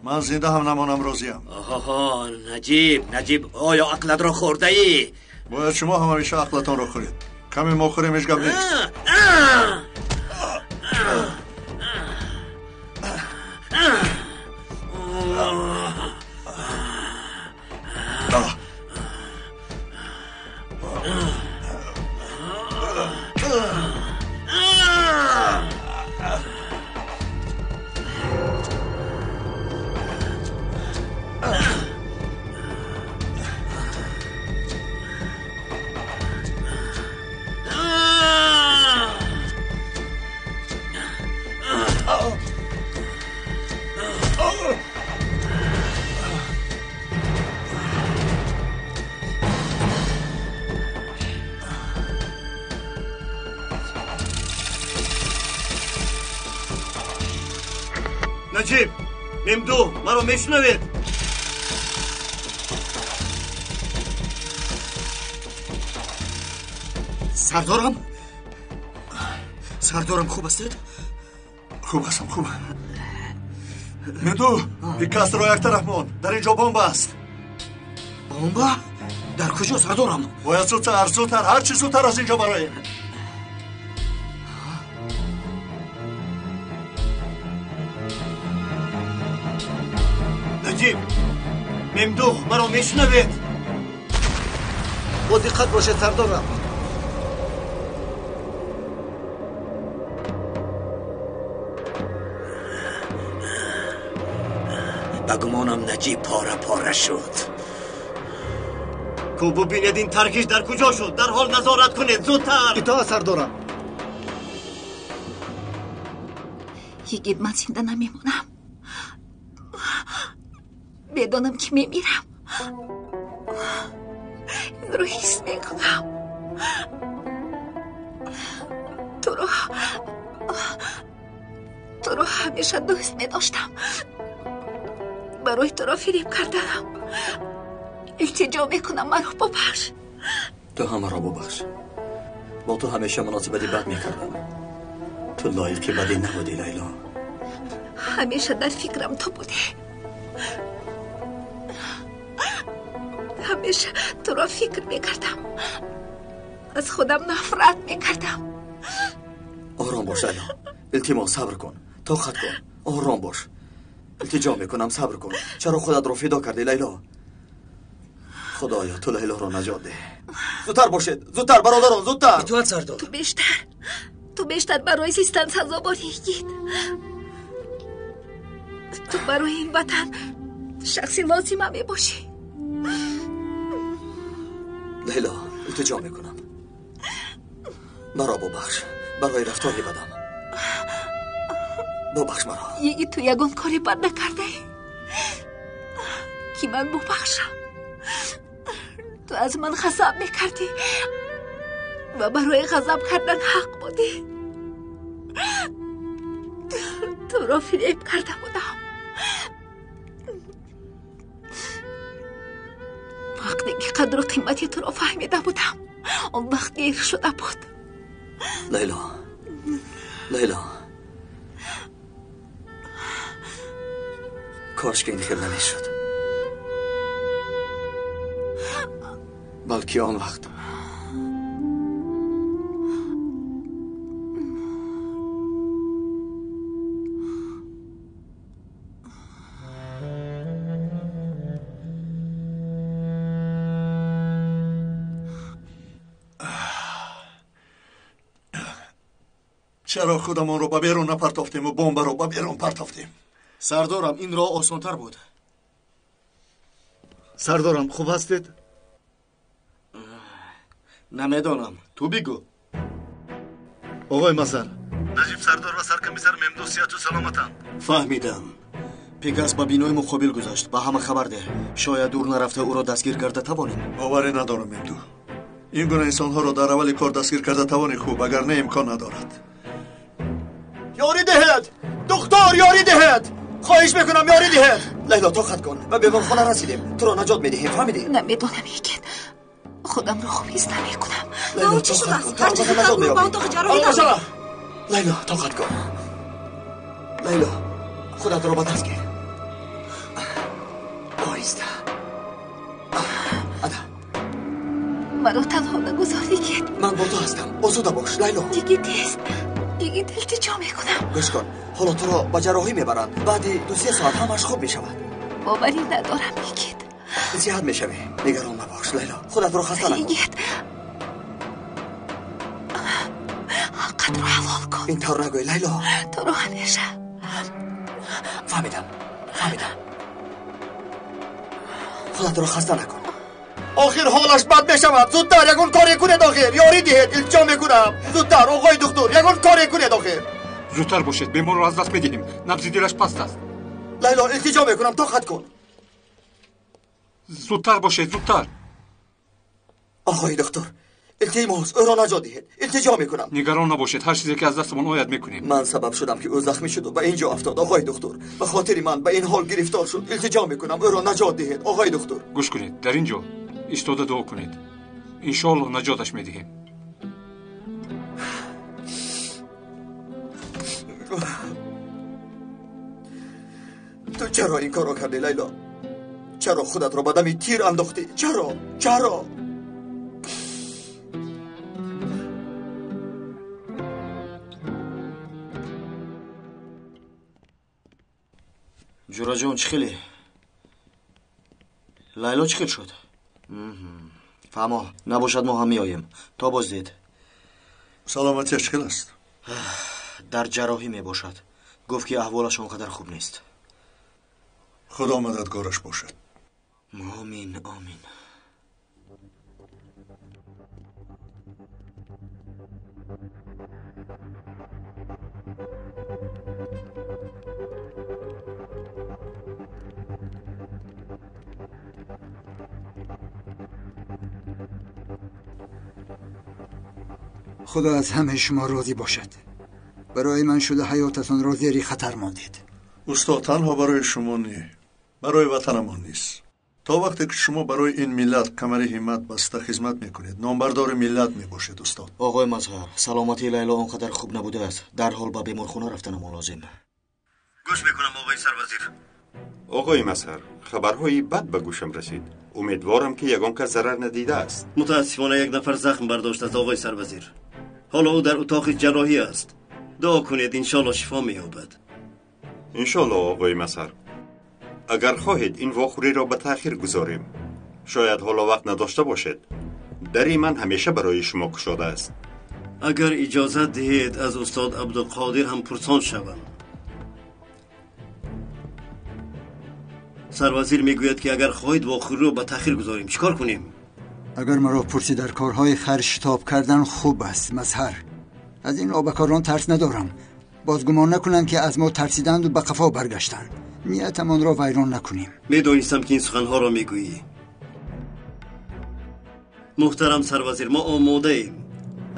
H: ман зинда ҳам намонам розиям.
B: Оҳо, Наҷиб, Наҷиб, оё ақлатро хӯрдаӣ?
H: Бояд шумо ҳам ҳамеша ақлатонро хӯред. Каме мо хӯрем, ҳеҷ гап нест.
K: Наҷиб, Мемду, маро мешунавед?
P: Сардорам, сардорам, хуб ҳастед?
H: Хуб ҳастам, хуб. Мемду, Пикасро як тараф мон. Дар ин ҷо бомба аст.
P: Бомба? Дар куҷо, сардорам?
H: Бояд зудтар, зудтар, ҳарчи зудтар аз ин ҷо бароем.
K: Наҷиб, Мемду, маро мешунавед?
N: Бо диққат бошед, сардорам.
B: Ба гумонам Наҷиб пора пора шуд.
K: Ку бубинед ин таркиш дар куҷо шуд. Дарҳол назорат кунед, зудтар.
N: Итоат, сардорам.
L: Йигит, ман зинда намемонам. Медонам ки мемирам. Инро ҳис мекунам. Туро ҳамеша дӯст медоштам. Барои туро фиреб карданам. Илтиҷо мекунам, маро бубахш.
I: Ту ҳамаро бубахш. Бо ту ҳамеша муносибати бад мекардам. Ту лоиқи бадӣ набудӣ, Лайло.
L: Ҳамеша дар фикрам ту будӣ. Ҳамеша туро фикр мекардам. Аз худам нафрат мекардам.
I: Ором бош, Лайло. Илтимос, сабр кун. Тоқат кун. Ором бош. Илтиҷо мекунам, сабр кун. Чаро худатро фидо кардӣ, Лайло? Худоё, ту Лайлоро наҷот деҳ. Зудтар бошед, зудтар, бародарон, зудтар.
O: Итоат, сардор.
L: Ту бештар барои зистан сазоворӣ, Йигит. Ту барои ин ватан шахси лозима мебошӣ.
I: Лайло, илтиҷо мекунам, маро бубахш барои рафтори бадам. Бубахш маро.
L: Йигит, ту ягон кори бад накардаӣ ки ман бубахшам. Ту аз ман ғазаб мекардӣ ва барои ғазаб кардан ҳақ будӣ. Туро фиреб карда будам. Вақте ки қадру қимати туро фаҳмида будам, он вақт дер шуда буд.
I: Лайло, Лайло, кош ки ин хел намешуд. Балки он вақт
H: чаро худамонро ба берун напартофтему бомбаро ба берун партофтем?
J: Сардорам, ин роҳ осонтар буд.
N: Сардорам, хуб ҳастед?
J: Намедонам, ту бигӯ.
N: Оғои Мазар, Наҷиб сардор ва саркомиссар Мемду сиҳату саломатанд.
J: Фаҳмидам. Пегас ба бинои муқобил гузашт. Ба ҳама хабар деҳ. Шояд дур нарафта ӯро дастгир карда тавонем.
H: Боварӣ надорам, Мемду. Ин гуна инсонҳоро дар аввали кор дастгир карда тавонӣ хуб, агар не имкон надорад.
P: Ёрӣ диҳед! Духтур, ёрӣ диҳед! Хоҳиш мекунам, ёрӣ диҳед!
I: Лайло, тоқат кун. Ба беморхона расидем. Туро наҷот медиҳем, фаҳмидӣ?
L: Намедонам, Йигит. Худамро хуб ҳис намекунам.
I: Лайло,
Q: чӣ
I: тоқат
Q: шудааст?
I: кун.
Q: Ҳарчи
I: Туро
Q: зудтар
I: наҷот
Q: ба
I: меёбӣ.
Q: утоқи ҷарроҳӣ дароед.
I: Лайло, тоқат кун. Лайло, худатро ба даст гир. Оҳиста. Ана.
L: Маро танҳо нагузор, Йигит.
I: Ман бо ту ҳастам. Осуда бош, Лайло.
L: Йигит, тез. Йигит, илтиҷо мекунам.
I: Гӯш кун, ҳоло туро ба ҷарроҳӣ мебаранд. Баъди 2-3 соат ҳамаш хуб мешавад.
L: Боварӣ надорам, Йигит.
I: Сиҳат мешавӣ. Нигарон набош, Лайло. Худатро хаста накун.
L: Йигит, ҳаққатро ҳалол кун.
I: Ин тавр нагӯй, Лайло.
L: Туро ҳамеша.
I: Фаҳмидам, фаҳмидам. Худатро хаста накун.
P: Охир ҳолаш бад мешавад. Зудтар ягон коре кунед, охир. Ёрӣ диҳед, илтиҷо мекунам. Зудтар, оғои духтур, ягон коре кунед, охир.
F: Зудтар бошед, беморро аз даст медиҳем. Набзи дилаш паст аст.
I: Лайло, илтиҷо мекунам, тоқат кун.
F: Зудтар бошед, зудтар.
I: Оғои духтур, илтимос, ӯро наҷот диҳед. Илтиҷо мекунам.
F: Нигарон набошед, ҳар чизе ки аз дастамон ояд мекунем.
I: Ман сабаб шудам ки ӯ захмӣ шуду ба ин ҷо афтод, оғои духтур. Ба хотири ман ба ин ҳол гирифтор шуд. Илтиҷо мекунам, ӯро наҷот диҳед, оғои духтур.
F: Гӯш кунед, дар ин ҷо истода дуо кунед. Иншоаллоҳ наҷоташ медиҳем.
I: Ту чаро ин корро кардӣ, Лайло? Чаро худатро ба дами тир андохтӣ? Чаро? Чаро?
J: Ҷураҷон, чӣ хеле? Лайло чӣ хел шуд? Фаҳмо, набошад мо ҳам меоем. То боздид.
H: Саломатиаш чӣ хел аст?
J: Дар ҷарроҳӣ мебошад. Гуфт ки аҳволаш он қадар хуб нест.
H: Худо мададгораш бошад.
J: Омин, омин.
D: Худо аз ҳамаи шумо розӣ бошад. Барои ман шуда ҳаётатонро зери хатар мондед.
H: Устод, танҳо барои шумо не, барои ватанамон низ. То вақте ки шумо барои ин миллат камари ҳиммат баста хизмат мекунед, номбардори миллат мебошед, устод.
J: Оғои Мазҳар, саломатии Лайло он қадар хуб набудааст. Дарҳол ба беморхона рафтанамон лозим.
K: Гӯш мекунам, оғои сарвазир.
Q: Оғои Мазҳар, хабарҳои бад ба гӯшам расид. Умедворам, ки ягон кас зарар надидааст.
K: Мутаассифона як нафар захм бардоштааст, оғои сарвазир. Ҳоло ӯ дар утоқи ҷарроҳӣ аст. Дуо кунед, иншоалло шифо меёбад.
Q: Иншоалло, оғои Мазҳар. Агар хоҳед, ин вохӯриро ба таъхир гузорем. Шояд ҳоло вақт надошта бошед. Дари ман ҳамеша барои шумо кушода аст.
K: Агар иҷозат диҳед, аз устод Абдулқодир ҳам пурсон шавам. Сарвазир мегӯяд, ки агар хоҳед вохӯриро ба таъхир гузорем, чӣ кор кунем?
D: Агар маро пурсӣ, дар корҳои хайр шитоб кардан хуб аст, Мазҳар. Аз ин обакорон тарс надорам. Боз гумон накунанд, ки аз мо тарсиданду ба қафо баргаштанд. Ниятамонро вайрон накунем.
K: Медонистам, ки ин суханҳоро мегӯӣ. Муҳтарам сарвазир, мо омодаем.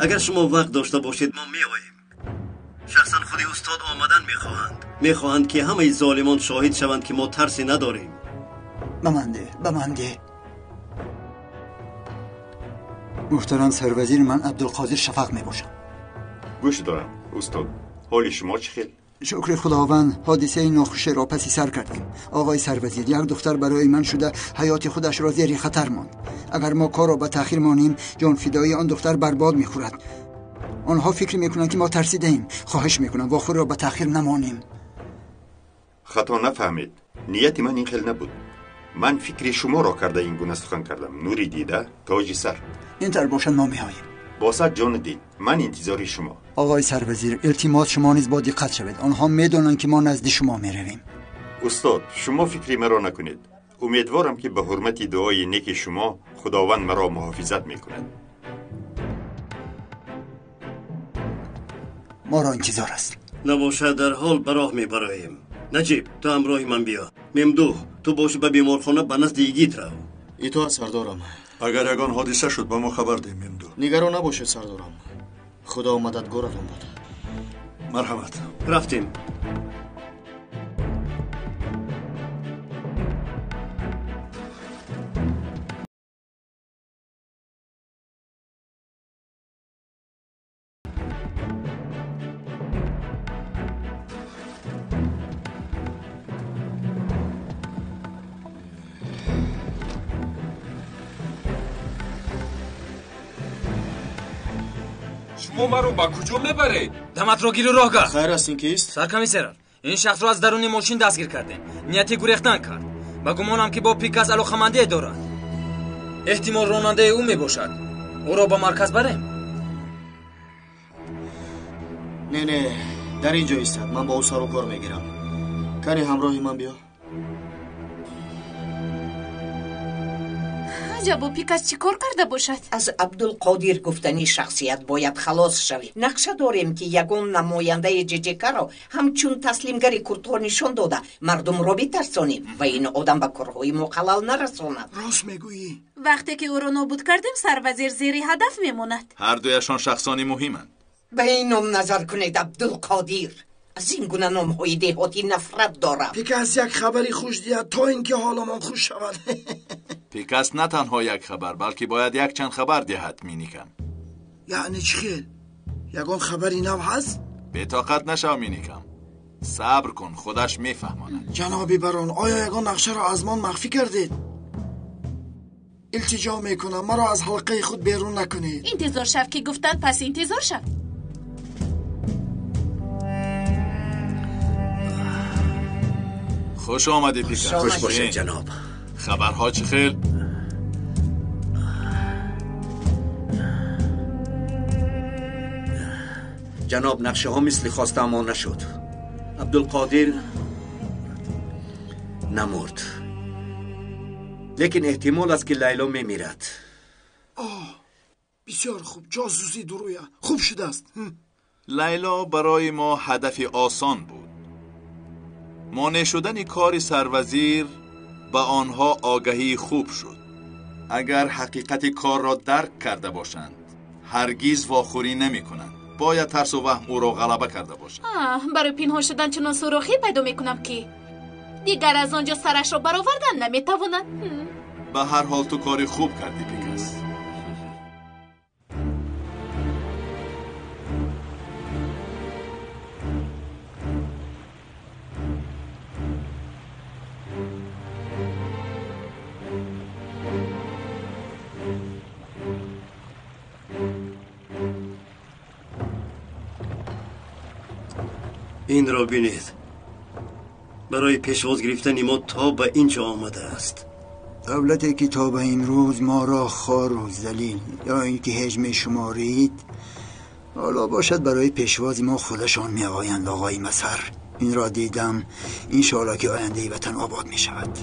K: Агар шумо вақт дошта бошед, мо меоем. Шахсан худи устод омадан мехоҳанд. Мехоҳанд, ки ҳамаи золимон шоҳид шаванд, ки мо тарсе надорем.
D: Ба ман деҳ, ба ман деҳ. Муҳтарам сарвазир, ман Абдулқодир Шафақ мебошам.
Q: Гӯш дорам, устод. Ҳоли шумо чӣ хел?
D: Шукри Худованд, ҳодисаи нохушеро паси сар кардем. Оғои сарвазир, як духтар барои ман шуда ҳаёти худашро зери хатар монд. Агар мо корро ба таъхир монем, ҷонфидоии он духтар барбод мехӯрад. Онҳо фикр мекунанд, ки мо тарсидаем. Хоҳиш мекунам, вохӯриро ба таъхир намонем.
Q: Хато нафаҳмед, нияти ман ин хел набуд. Ман фикри шуморо карда ин гуна сухан кардам. Нури дида, тоҷи сар.
D: Ин тар бошад, мо меоем.
Q: Босад ҷону дил, ман интизори шумо.
D: Оғои сарвазир, илтимос, шумо низ бо диққат шавед. Онҳо медонанд, ки мо назди шумо меравем.
Q: Устод, шумо фикри маро накунед. Умедворам, ки ба ҳурмати дуои неки шумо Худованд маро муҳофизат мекунад.
D: Моро интизор аст.
K: Набошад, дар ҳол ба роҳ мебароем. Наҷиб, ту ҳамроҳи ман биё. Мемдуҳ, ту боши ба беморхона ба назди йигит рав.
J: Итоат, сардорам.
H: Агар ягон ҳодиса шуд, ба мо хабар деҳ, Мемдуҳ.
J: Нигарон набошед, сардорам. Худо мададгоратон бод.
H: Марҳамат.
K: Рафтем.
O: Шумо маро ба куҷо мебаред? Даматро гиру роҳ гард.
J: Хайр аст, ин кист?
O: Саркомиссар, ин шахсро аз даруни мошин дастгир кардем. Нияти гурехтан кард. Ба гумонам, ки бо Пикас алоқамандие дорад. Эҳтимол ронандаи ӯ мебошад. Ӯро ба марказ барем?
J: Не, не, дар ин ҷо истад. Ман бо ӯ сару кор мегирам. Кани ҳамроҳи ман биё.
R: Аҷабо, Пикас чӣ кор карда бошад?
S: Аз Абдулқодир гуфтани шахсият бояд халос шавем. Нақша дорем, ки ягон намояндаи ҶҶК-ро ҳамчун таслимгари курдҳо нишон дода, мардумро битарсонем ва ин одам ба корҳои мо халал нарасонад.
C: Рост мегӯӣ.
R: Вақте ки ӯро нобуд кардем, сарвазир зери ҳадаф мемонад.
A: Ҳар дуяшон шахсони муҳиманд.
S: Ба ин ном назар кунед, Абдулқодир. Аз ин гуна номҳои деҳотӣ нафрат дорам.
C: Пикас як хабари хуш диҳад, то ин ки ҳоламон хуш шавад.
A: Пикас на танҳо як хабар, балки бояд якчанд хабар диҳад, Миникам.
C: Яъне чӣ хел? Ягон хабари нав ҳаст?
A: Бетоқат нашав, Миникам. Сабр кун, худаш мефаҳмонад.
C: Ҷаноби барон, оё ягон нақшаро аз мон махфӣ кардед? Илтиҷо мекунам, маро аз ҳалқаи худ берун накунед.
R: Интизор шав, ки гуфтанд, пас интизор шав.
A: Хуш омадӣ, Пикас.
B: Хуш бошед, ҷаноб.
A: Хабарҳо чӣ хел?
B: Ҷаноб, нақшаҳо мисли хостаамон нашуд. Абдулқодир Намурд. Лекин эҳтимол аст, ки Лайло мемирад.
C: Оҳ, бисёр хуб, ҷосусӣ дуруя хуб шудааст.
A: Лайло барои мо ҳадафи осон буд. Монеъ шудани кори сарвазир ба онҳо огаҳии хуб шуд. Агар ҳақиқати корро дарк карда бошанд, ҳаргиз вохӯрӣ намекунанд. Бояд тарсу ваҳм ӯро ғалаба карда бошад.
R: Барои пинҳон шудан чунон сурохӣ пайдо мекунам, ки дигар аз он ҷо сарашро баровардан наметавонад.
A: Ба ҳар ҳол ту кори хуб кардӣ, Пегас.
K: Инро бинед. Барои пешвоз гирифтани мо то ба ин ҷо омадааст.
D: Давлате ки то ба имрӯз моро хору залил ё ин ки ҳеҷ мешуморид, ҳоло бошад барои пешвози мо худашон меоянд. Оғои Масар, инро дидам. Иншоалло ки ояндаи ватан обод мешавад.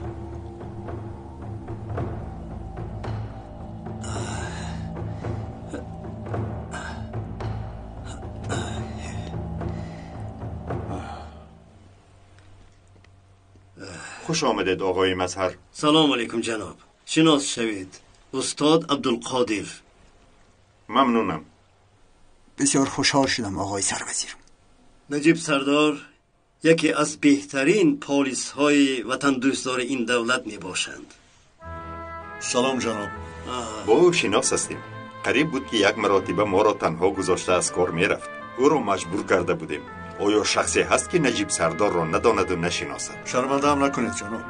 Q: Хуш омадед, оғои Мазҳар.
K: Салом алейкум, ҷаноб. Шинос шавед, устод Абдулқодир.
Q: Мамнунам.
D: Бисёр хушҳол шудам, оғои сарвазир.
K: Наҷиб сардор яке аз беҳтарин полисҳои ватандӯстдори ин давлат мебошанд.
H: Салом, ҷаноб.
Q: Бо ӯ шинос ҳастем. Қариб буд, ки як маротиба моро танҳо гузошта аз кор мерафт. Ӯро маҷбур карда будем. Оё шахсе ҳаст, ки Наҷиб сардорро надонаду нашиносад?
H: Шармандаам накунед, ҷаноб.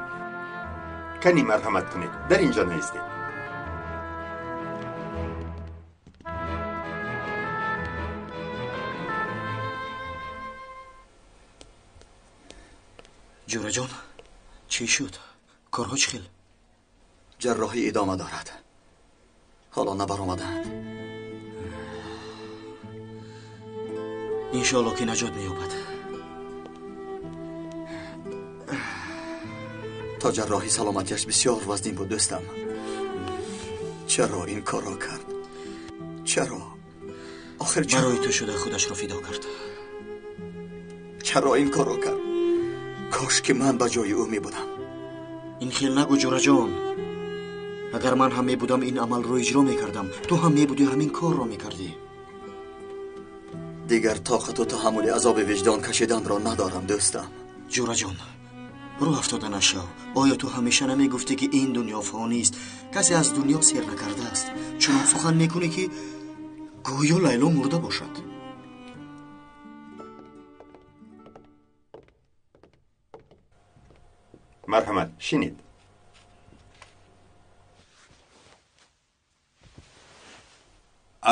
Q: Кани марҳамат кунед, дар инҷо наистед.
J: Ҷӯраҷон, чӣ шуд? Корҳо чӣ хел?
I: Ҷарроҳӣ идома дорад. Ҳоло набаромадаанд.
J: Иншоалло ки наҷот меёбад.
I: То ҷарроҳӣ саломатиаш бисёр вазнин буд, дӯстам. Чаро ин корро кард? Чаро? Охир чаро?
J: Барои ту шуда худашро фидо кард.
I: Чаро ин корро кард? Кош ки ман ба ҷои ӯ мебудам.
J: Ин хел нагӯ, ҷӯраҷон. Агар ман ҳам мебудам, ин амалро иҷро мекардам. Ту ҳам мебудӣ, ҳамин корро мекардӣ.
I: Дигар тоқату таҳаммули азоби виҷдон кашиданро надорам, дӯстам.
J: Ҷӯраҷон, рӯ афтода нашав. Оё ту ҳамеша намегуфтӣ, ки ин дунё фонист, касе аз дунё сер накардааст? Чунон сухан мекунӣ, ки гӯё Лайло мурда бошад.
Q: Марҳамат, шинед.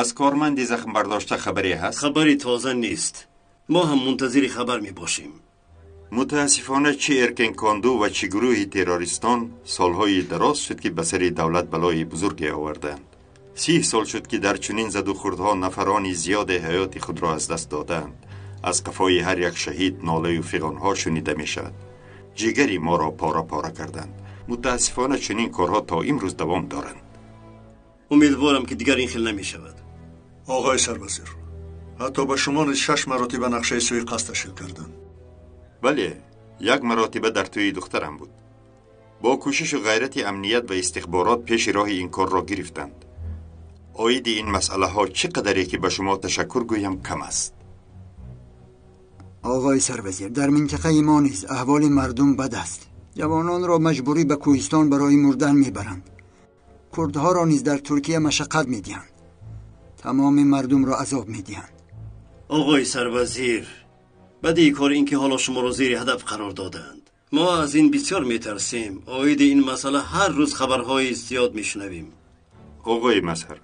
Q: Аз корманди захмбардошта хабаре ҳаст?
K: Хабари тоза нест. Мо ҳам мунтазири хабар мебошем.
Q: Мутаассифона, чӣ Эркен Конду ва чӣ гурӯҳи террористон солҳои дароз шуд, ки ба сари давлат балои бузурге овардаанд. 30 сол шуд, ки дар чунин задухӯрдҳо нафарони зиёде ҳаёти худро аз даст додаанд. Аз қафои ҳар як шаҳид нолаю фиғонҳо шунида мешавад. Ҷигари моро пора пора карданд. Мутаассифона, чунин корҳо то имрӯз давом доранд.
K: Умедворам, ки дигар ин хел намешавад.
H: Оғои сарвазир, ҳатто ба шумо низ 6 маротиба нақшаи суиқасд ташкил карданд.
Q: Бале, як маротиба дар тӯи духтарам буд. Бо кӯшишу ғайрати амният ва истихборот пеши роҳи ин корро гирифтанд. Оиди ин масъалаҳо чӣ қадаре ки ба шумо ташаккур гӯям кам аст.
D: Оғои сарвазир, дар минтақаи мо низ аҳволи мардум бад аст. Ҷавононро маҷбурӣ ба кӯҳистон барои мурдан мебаранд. Курдҳоро низ дар Туркия машаққат медиҳанд. Тамоми мардумро азоб медиҳанд.
K: Оғои сарвазир, бадии кор ин ки ҳоло шуморо зери ҳадаф қарор додаанд. Мо аз ин бисёр метарсем. Оиди ин масъала ҳар рӯз хабарҳои зиёд мешунавем.
Q: Оғои Мазҳар,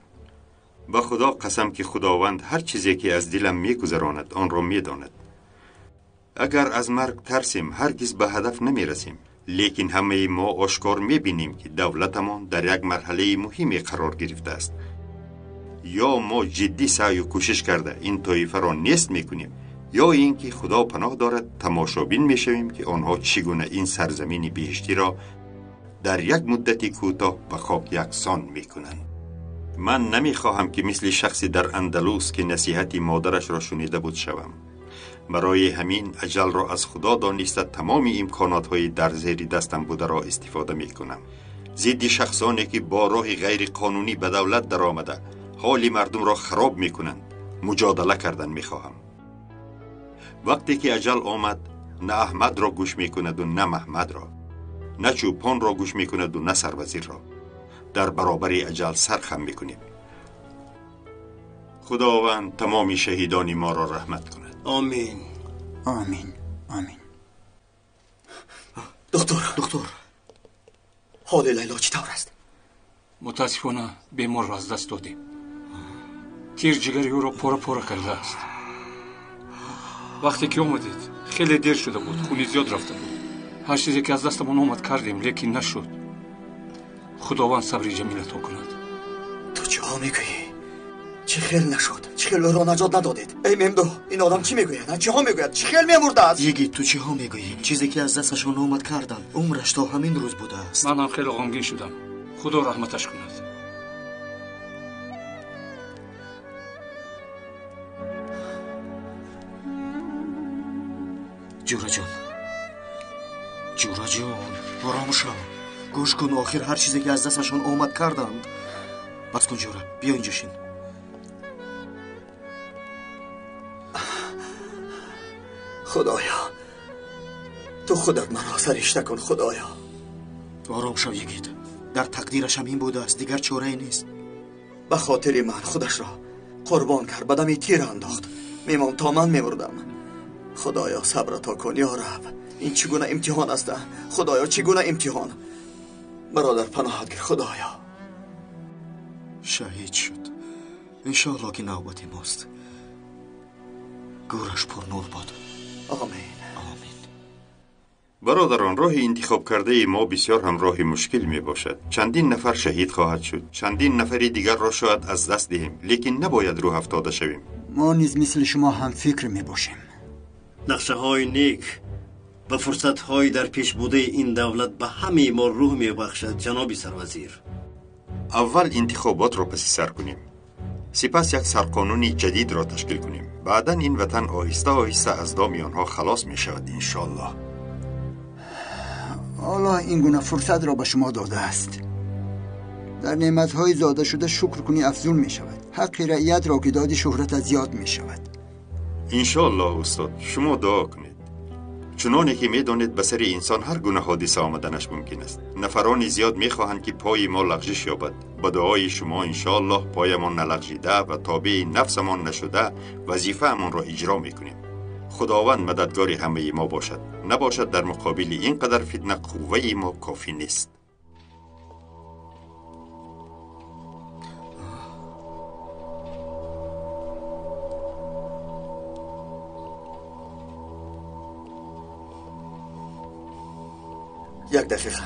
Q: ба Худо қасам, ки Худованд ҳар чизе ки аз дилам мегузаронад, онро медонад. Агар аз марг тарсем, ҳаргиз ба ҳадаф намерасем. Лекин ҳамаи мо ошкор мебинем, ки давлатамон дар як марҳалаи муҳиме қарор гирифтааст. Ё мо ҷиддӣ саъю кӯшиш карда ин тоифаро нест мекунем, ё ин ки Худо паноҳ дорад тамошобин мешавем ки онҳо чӣ гуна ин сарзамини биҳиштиро дар як муддати кӯтоҳ ба хок яксон мекунанд. Ман намехоҳам ки мисли шахсе дар Андалус ки насиҳати модарашро шунида буд шавам. Барои ҳамин аҷалро аз Худо дониста тамоми имконотҳои дар зери дастам бударо истифода мекунам. Зидди шахсоне ки бо роҳи ғайриқонунӣ ба давлат даромада ҳоли мардумро хароб мекунанд муҷодала кардан мехоҳам. Вақте ки аҷал омад, на Аҳмадро гӯш мекунаду на Маҳмадро, на чӯпонро гӯш мекунаду на сарвазирро. Дар баробари аҷал сархам мекунем. Худованд тамоми шаҳидони моро раҳмат кунад.
K: Омин.
D: Омин. Омин.
I: Доктор, доктор, ҳоли Лайло чӣ тавр аст?
T: Мутаассифона беморро аз даст додем. Тир ҷигари ӯро пора-пора кардааст. Вақте ки омадед, хеле дер шуда буд, хуни зиёд рафта буд. Ҳар чизе ки аз дастамон омад кардем, лекин нашуд. Худованд сабри ҷамил ато кунад.
I: Ту чиҳо мегӯӣ? Чӣ хел нашуд? Чӣ хел ӯро наҷот надодед? Эй Мемдо, ин одам чӣ мегӯяд? Чиҳо мегӯяд? Чӣ хел мемурдааст?
J: Йигит, ту чиҳо мегӯӣ? Чизе ки аз дасташон омад карданд. Умраш то ҳамин рӯз будааст.
T: Ман ҳам хеле ғамгин шудам. Худо раҳматаш кунад.
J: Ҷураҷон, Ҷураҷон, ором шав. Гӯш кун, охир ҳар чизе ки аз дасташон омад карданд. Бас кун Ҷура, биё инҷо шин.
I: Худоё, ту худат маро саришта кун, Худоё.
J: Ором шав йигит, дар тақдираш ҳам ин будааст, дигар чорае нест.
I: Ба хотири ман худашро қурбон кард, ба дами тир андохт. Мемон то ман мемурдам. Худоё, сабр ато кун, ё Раб. Ин чӣ гуна имтиҳон аст? Худоё, чӣ гуна имтиҳон? Бародар паноҳат гир, Худоё.
J: Шаҳид шуд. Иншоалло ки навбати мост. Гӯраш пурнур бод.
I: Омин.
J: Омин.
Q: Бародарон, роҳи интихоб кардаи мо бисёр ҳам роҳи мушкил мебошад. Чандин нафар шаҳид хоҳад шуд, чандин нафари дигарро шояд аз даст диҳем, лекин набояд рӯҳ афтода шавем.
D: Мо низ мисли шумо ҳамфикр мебошем.
K: Нақшаҳои нек ва фурсатҳои дар пеш будаи ин давлат ба ҳамаи мо рӯҳ мебахшад, ҷаноби сарвазир.
Q: Аввал интихоботро паси сар кунем, сипас як сарқонуни ҷадидро ташкил кунем. Баъдан ин ватан оҳиста оҳиста аз доми онҳо халос мешавад, иншоаллоҳ.
D: Аллоҳ ин гуна фурсатро ба шумо додааст. Дар неъматҳои зода шуда шукр кунӣ афзун мешавад. Ҳаққи раиятро ки додӣ шӯҳратат зиёд мешавад.
Q: Иншоаллоҳ устод, шумо дуо кунед. Чуноне ки медонед, ба сари инсон ҳар гуна ҳодиса омаданаш мумкин аст. Нафарони зиёд мехоҳанд ки пои мо лағжиш ёбад. Ба дуои шумо иншоаллоҳ поямон налағжида ва тобеи нафсамон нашуда вазифаамонро иҷро мекунем. Худованд мададгори ҳамаи мо бошад. Набошад дар муқобили ин қадар фитна қувваи мо кофӣ нест.
I: Як дақиқа.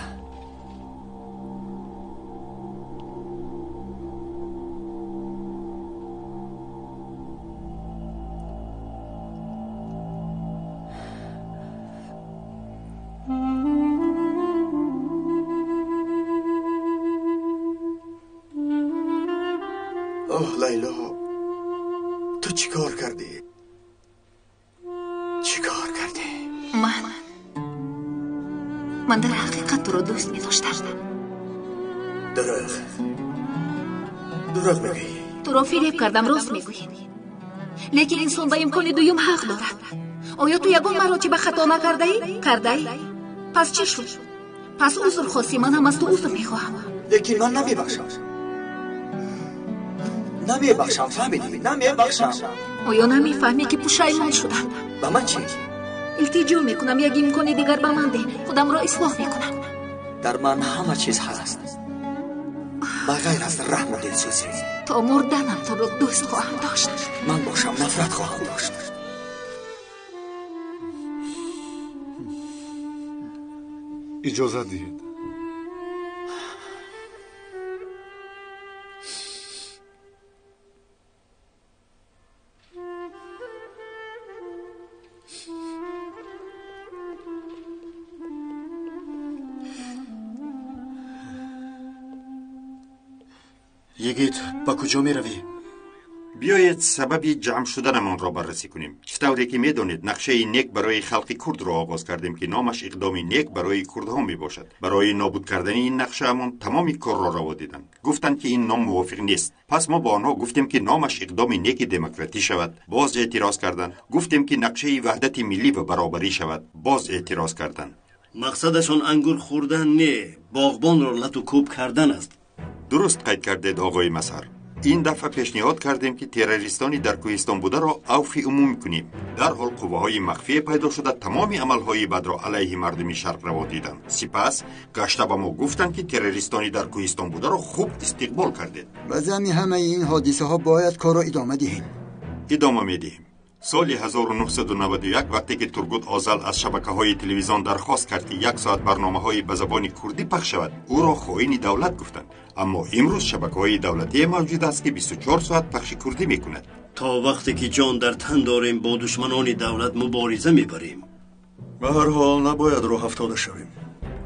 I: Оҳ Лайло, ту чӣ кор кардӣ? Чӣ кор кардӣ?
L: Ман дар ҳақиқат туро дӯст медоштам.
I: Дурӯғ. Дурӯғ мегӯӣ.
L: Туро фиреб кардам, рост мегӯӣ. Лекин инсон ба имкони дуюм ҳақ дорад. Оё ту ягон маротиба хато накардаӣ? Кардаӣ? Пас чӣ шуд? Пас узр хостӣ, ман ҳам аз ту узр мехоҳам.
I: Лекин ман намебахшам. Намебахшам, фаҳмидӣ? Намебахшам.
L: Оё намефаҳмӣ ки пушаймон шудам?
I: Ба ман чӣ?
L: Илтиҷо мекунам, як имкони дигар ба ман деҳ. Худамро ислоҳ мекунам.
I: Дар ман ҳама чиз ҳаст, ба ғайр аз раҳму дилсӯзӣ.
L: То мурданам туро дӯст хоҳам дошт.
I: Ман бошам нафрат хоҳам дошт.
N: Иҷозат диҳед.
J: Йигит, ба куҷо меравӣ?
Q: Биёед сабаби ҷамъ шуданамонро баррасӣ кунем. Чӣ тавре ки медонед, нақшаи нек барои халқи курдро оғоз кардем, ки номаш иқдоми нек барои курдҳо мебошад. Барои нобуд кардани ин нақшаамон тамоми корро раво диданд. Гуфтанд, ки ин ном мувофиқ нест. Пас мо ба онҳо гуфтем, ки номаш иқдоми неки демократӣ шавад. Боз эътироз карданд. Гуфтем, ки нақшаи ваҳдати миллӣ ва баробарӣ шавад. Боз эътироз карданд.
K: Мақсадашон ангур хӯрдан не, боғбонро лату кӯб кардан аст.
Q: Дуруст қайд кардед, оғои Масҳар. Ин дафъа пешниҳод кардем, ки террористони дар кӯҳистон бударо авфи умумӣ кунем. Дарҳол қувваҳои махфие пайдо шуда тамоми амалҳои бадро алайҳи мардуми шарқ раво диданд. Сипас гашта ба мо гуфтанд, ки террористони дар кӯҳистон бударо хуб истиқбол кардед.
D: Ба замми ҳамаи ин ҳодисаҳо бояд корро идома диҳем.
Q: Идома медиҳем. Соли 1991 вақте ки Тургут Озал аз шабакаҳои телевизион дархост кард, ки як соат барномаҳои ба забони курдӣ пахш шавад, ӯро хоини давлат гуфтанд. Аммо имрӯз шабакаҳои давлатие мавҷуд аст, ки 24 соат пахши курдӣ мекунад.
K: То вақте ки ҷон дар тан дорем, бо душманони давлат мубориза мебарем.
H: Ба ҳар ҳол набояд роҳ афтода шавем.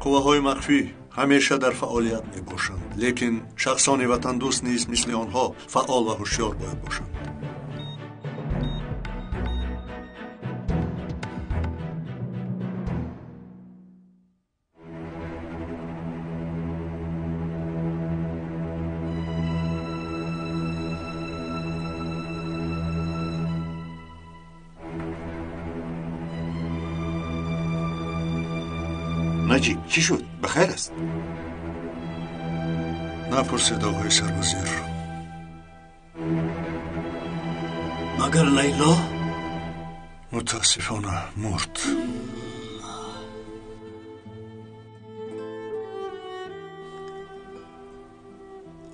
H: Қувваҳои махфӣ ҳамеша дар фаъолият мебошанд, лекин шахсони ватандӯст низ мисли онҳо фаъол ва ҳушёр бояд бошанд.
Q: Наҷиб, чӣ шуд? Ба хайр аст?
H: Напурсед, оғои сарвазир.
K: Магар Лайло?
H: Мутаассифона мурд.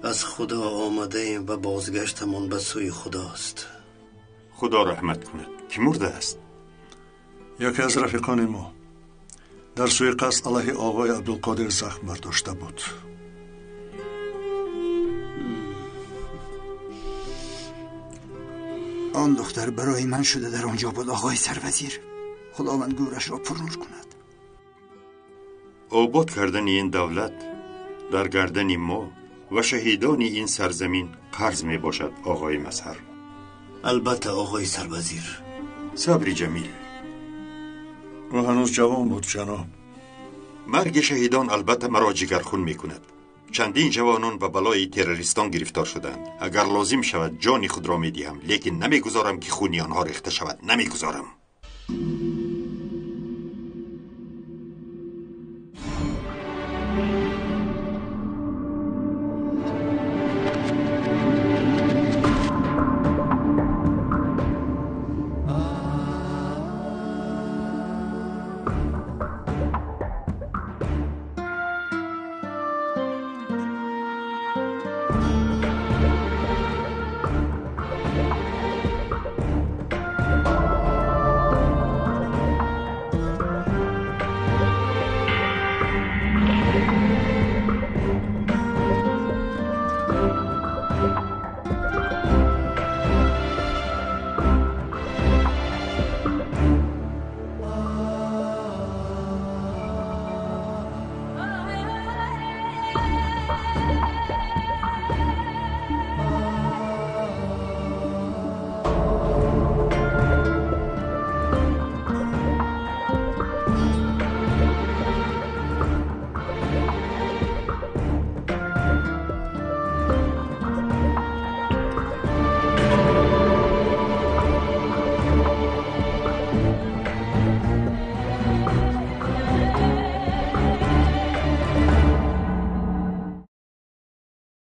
K: Аз Худо омадаем ва бозгаштамон ба сӯи Худост.
Q: Худо раҳмат кунад. Кӣ мурдааст?
H: Яке аз рафиқони мо дар суиқасд алайҳи оғои Абдулқодир захм бардошта буд.
D: Он духтар барои ман шуда дар он ҷо буд, оғои сарвазир. Худованд гӯрашро пурнур кунад.
Q: Обод кардани ин давлат дар гардани мо ва шаҳидони ин сарзамин қарз мебошад, оғои Мазҳар.
K: Албатта, оғои сарвазир.
Q: Сабри ҷамил.
H: Ӯ ҳанӯз ҷавон буд, ҷаноб.
Q: Марги шаҳидон албатта маро ҷигархун мекунад. Чандин ҷавонон ба балои террористон гирифтор шуданд. Агар лозим шавад, ҷони худро медиҳам, лекин намегузорам, ки хуни онҳо рехта шавад. Намегузорам.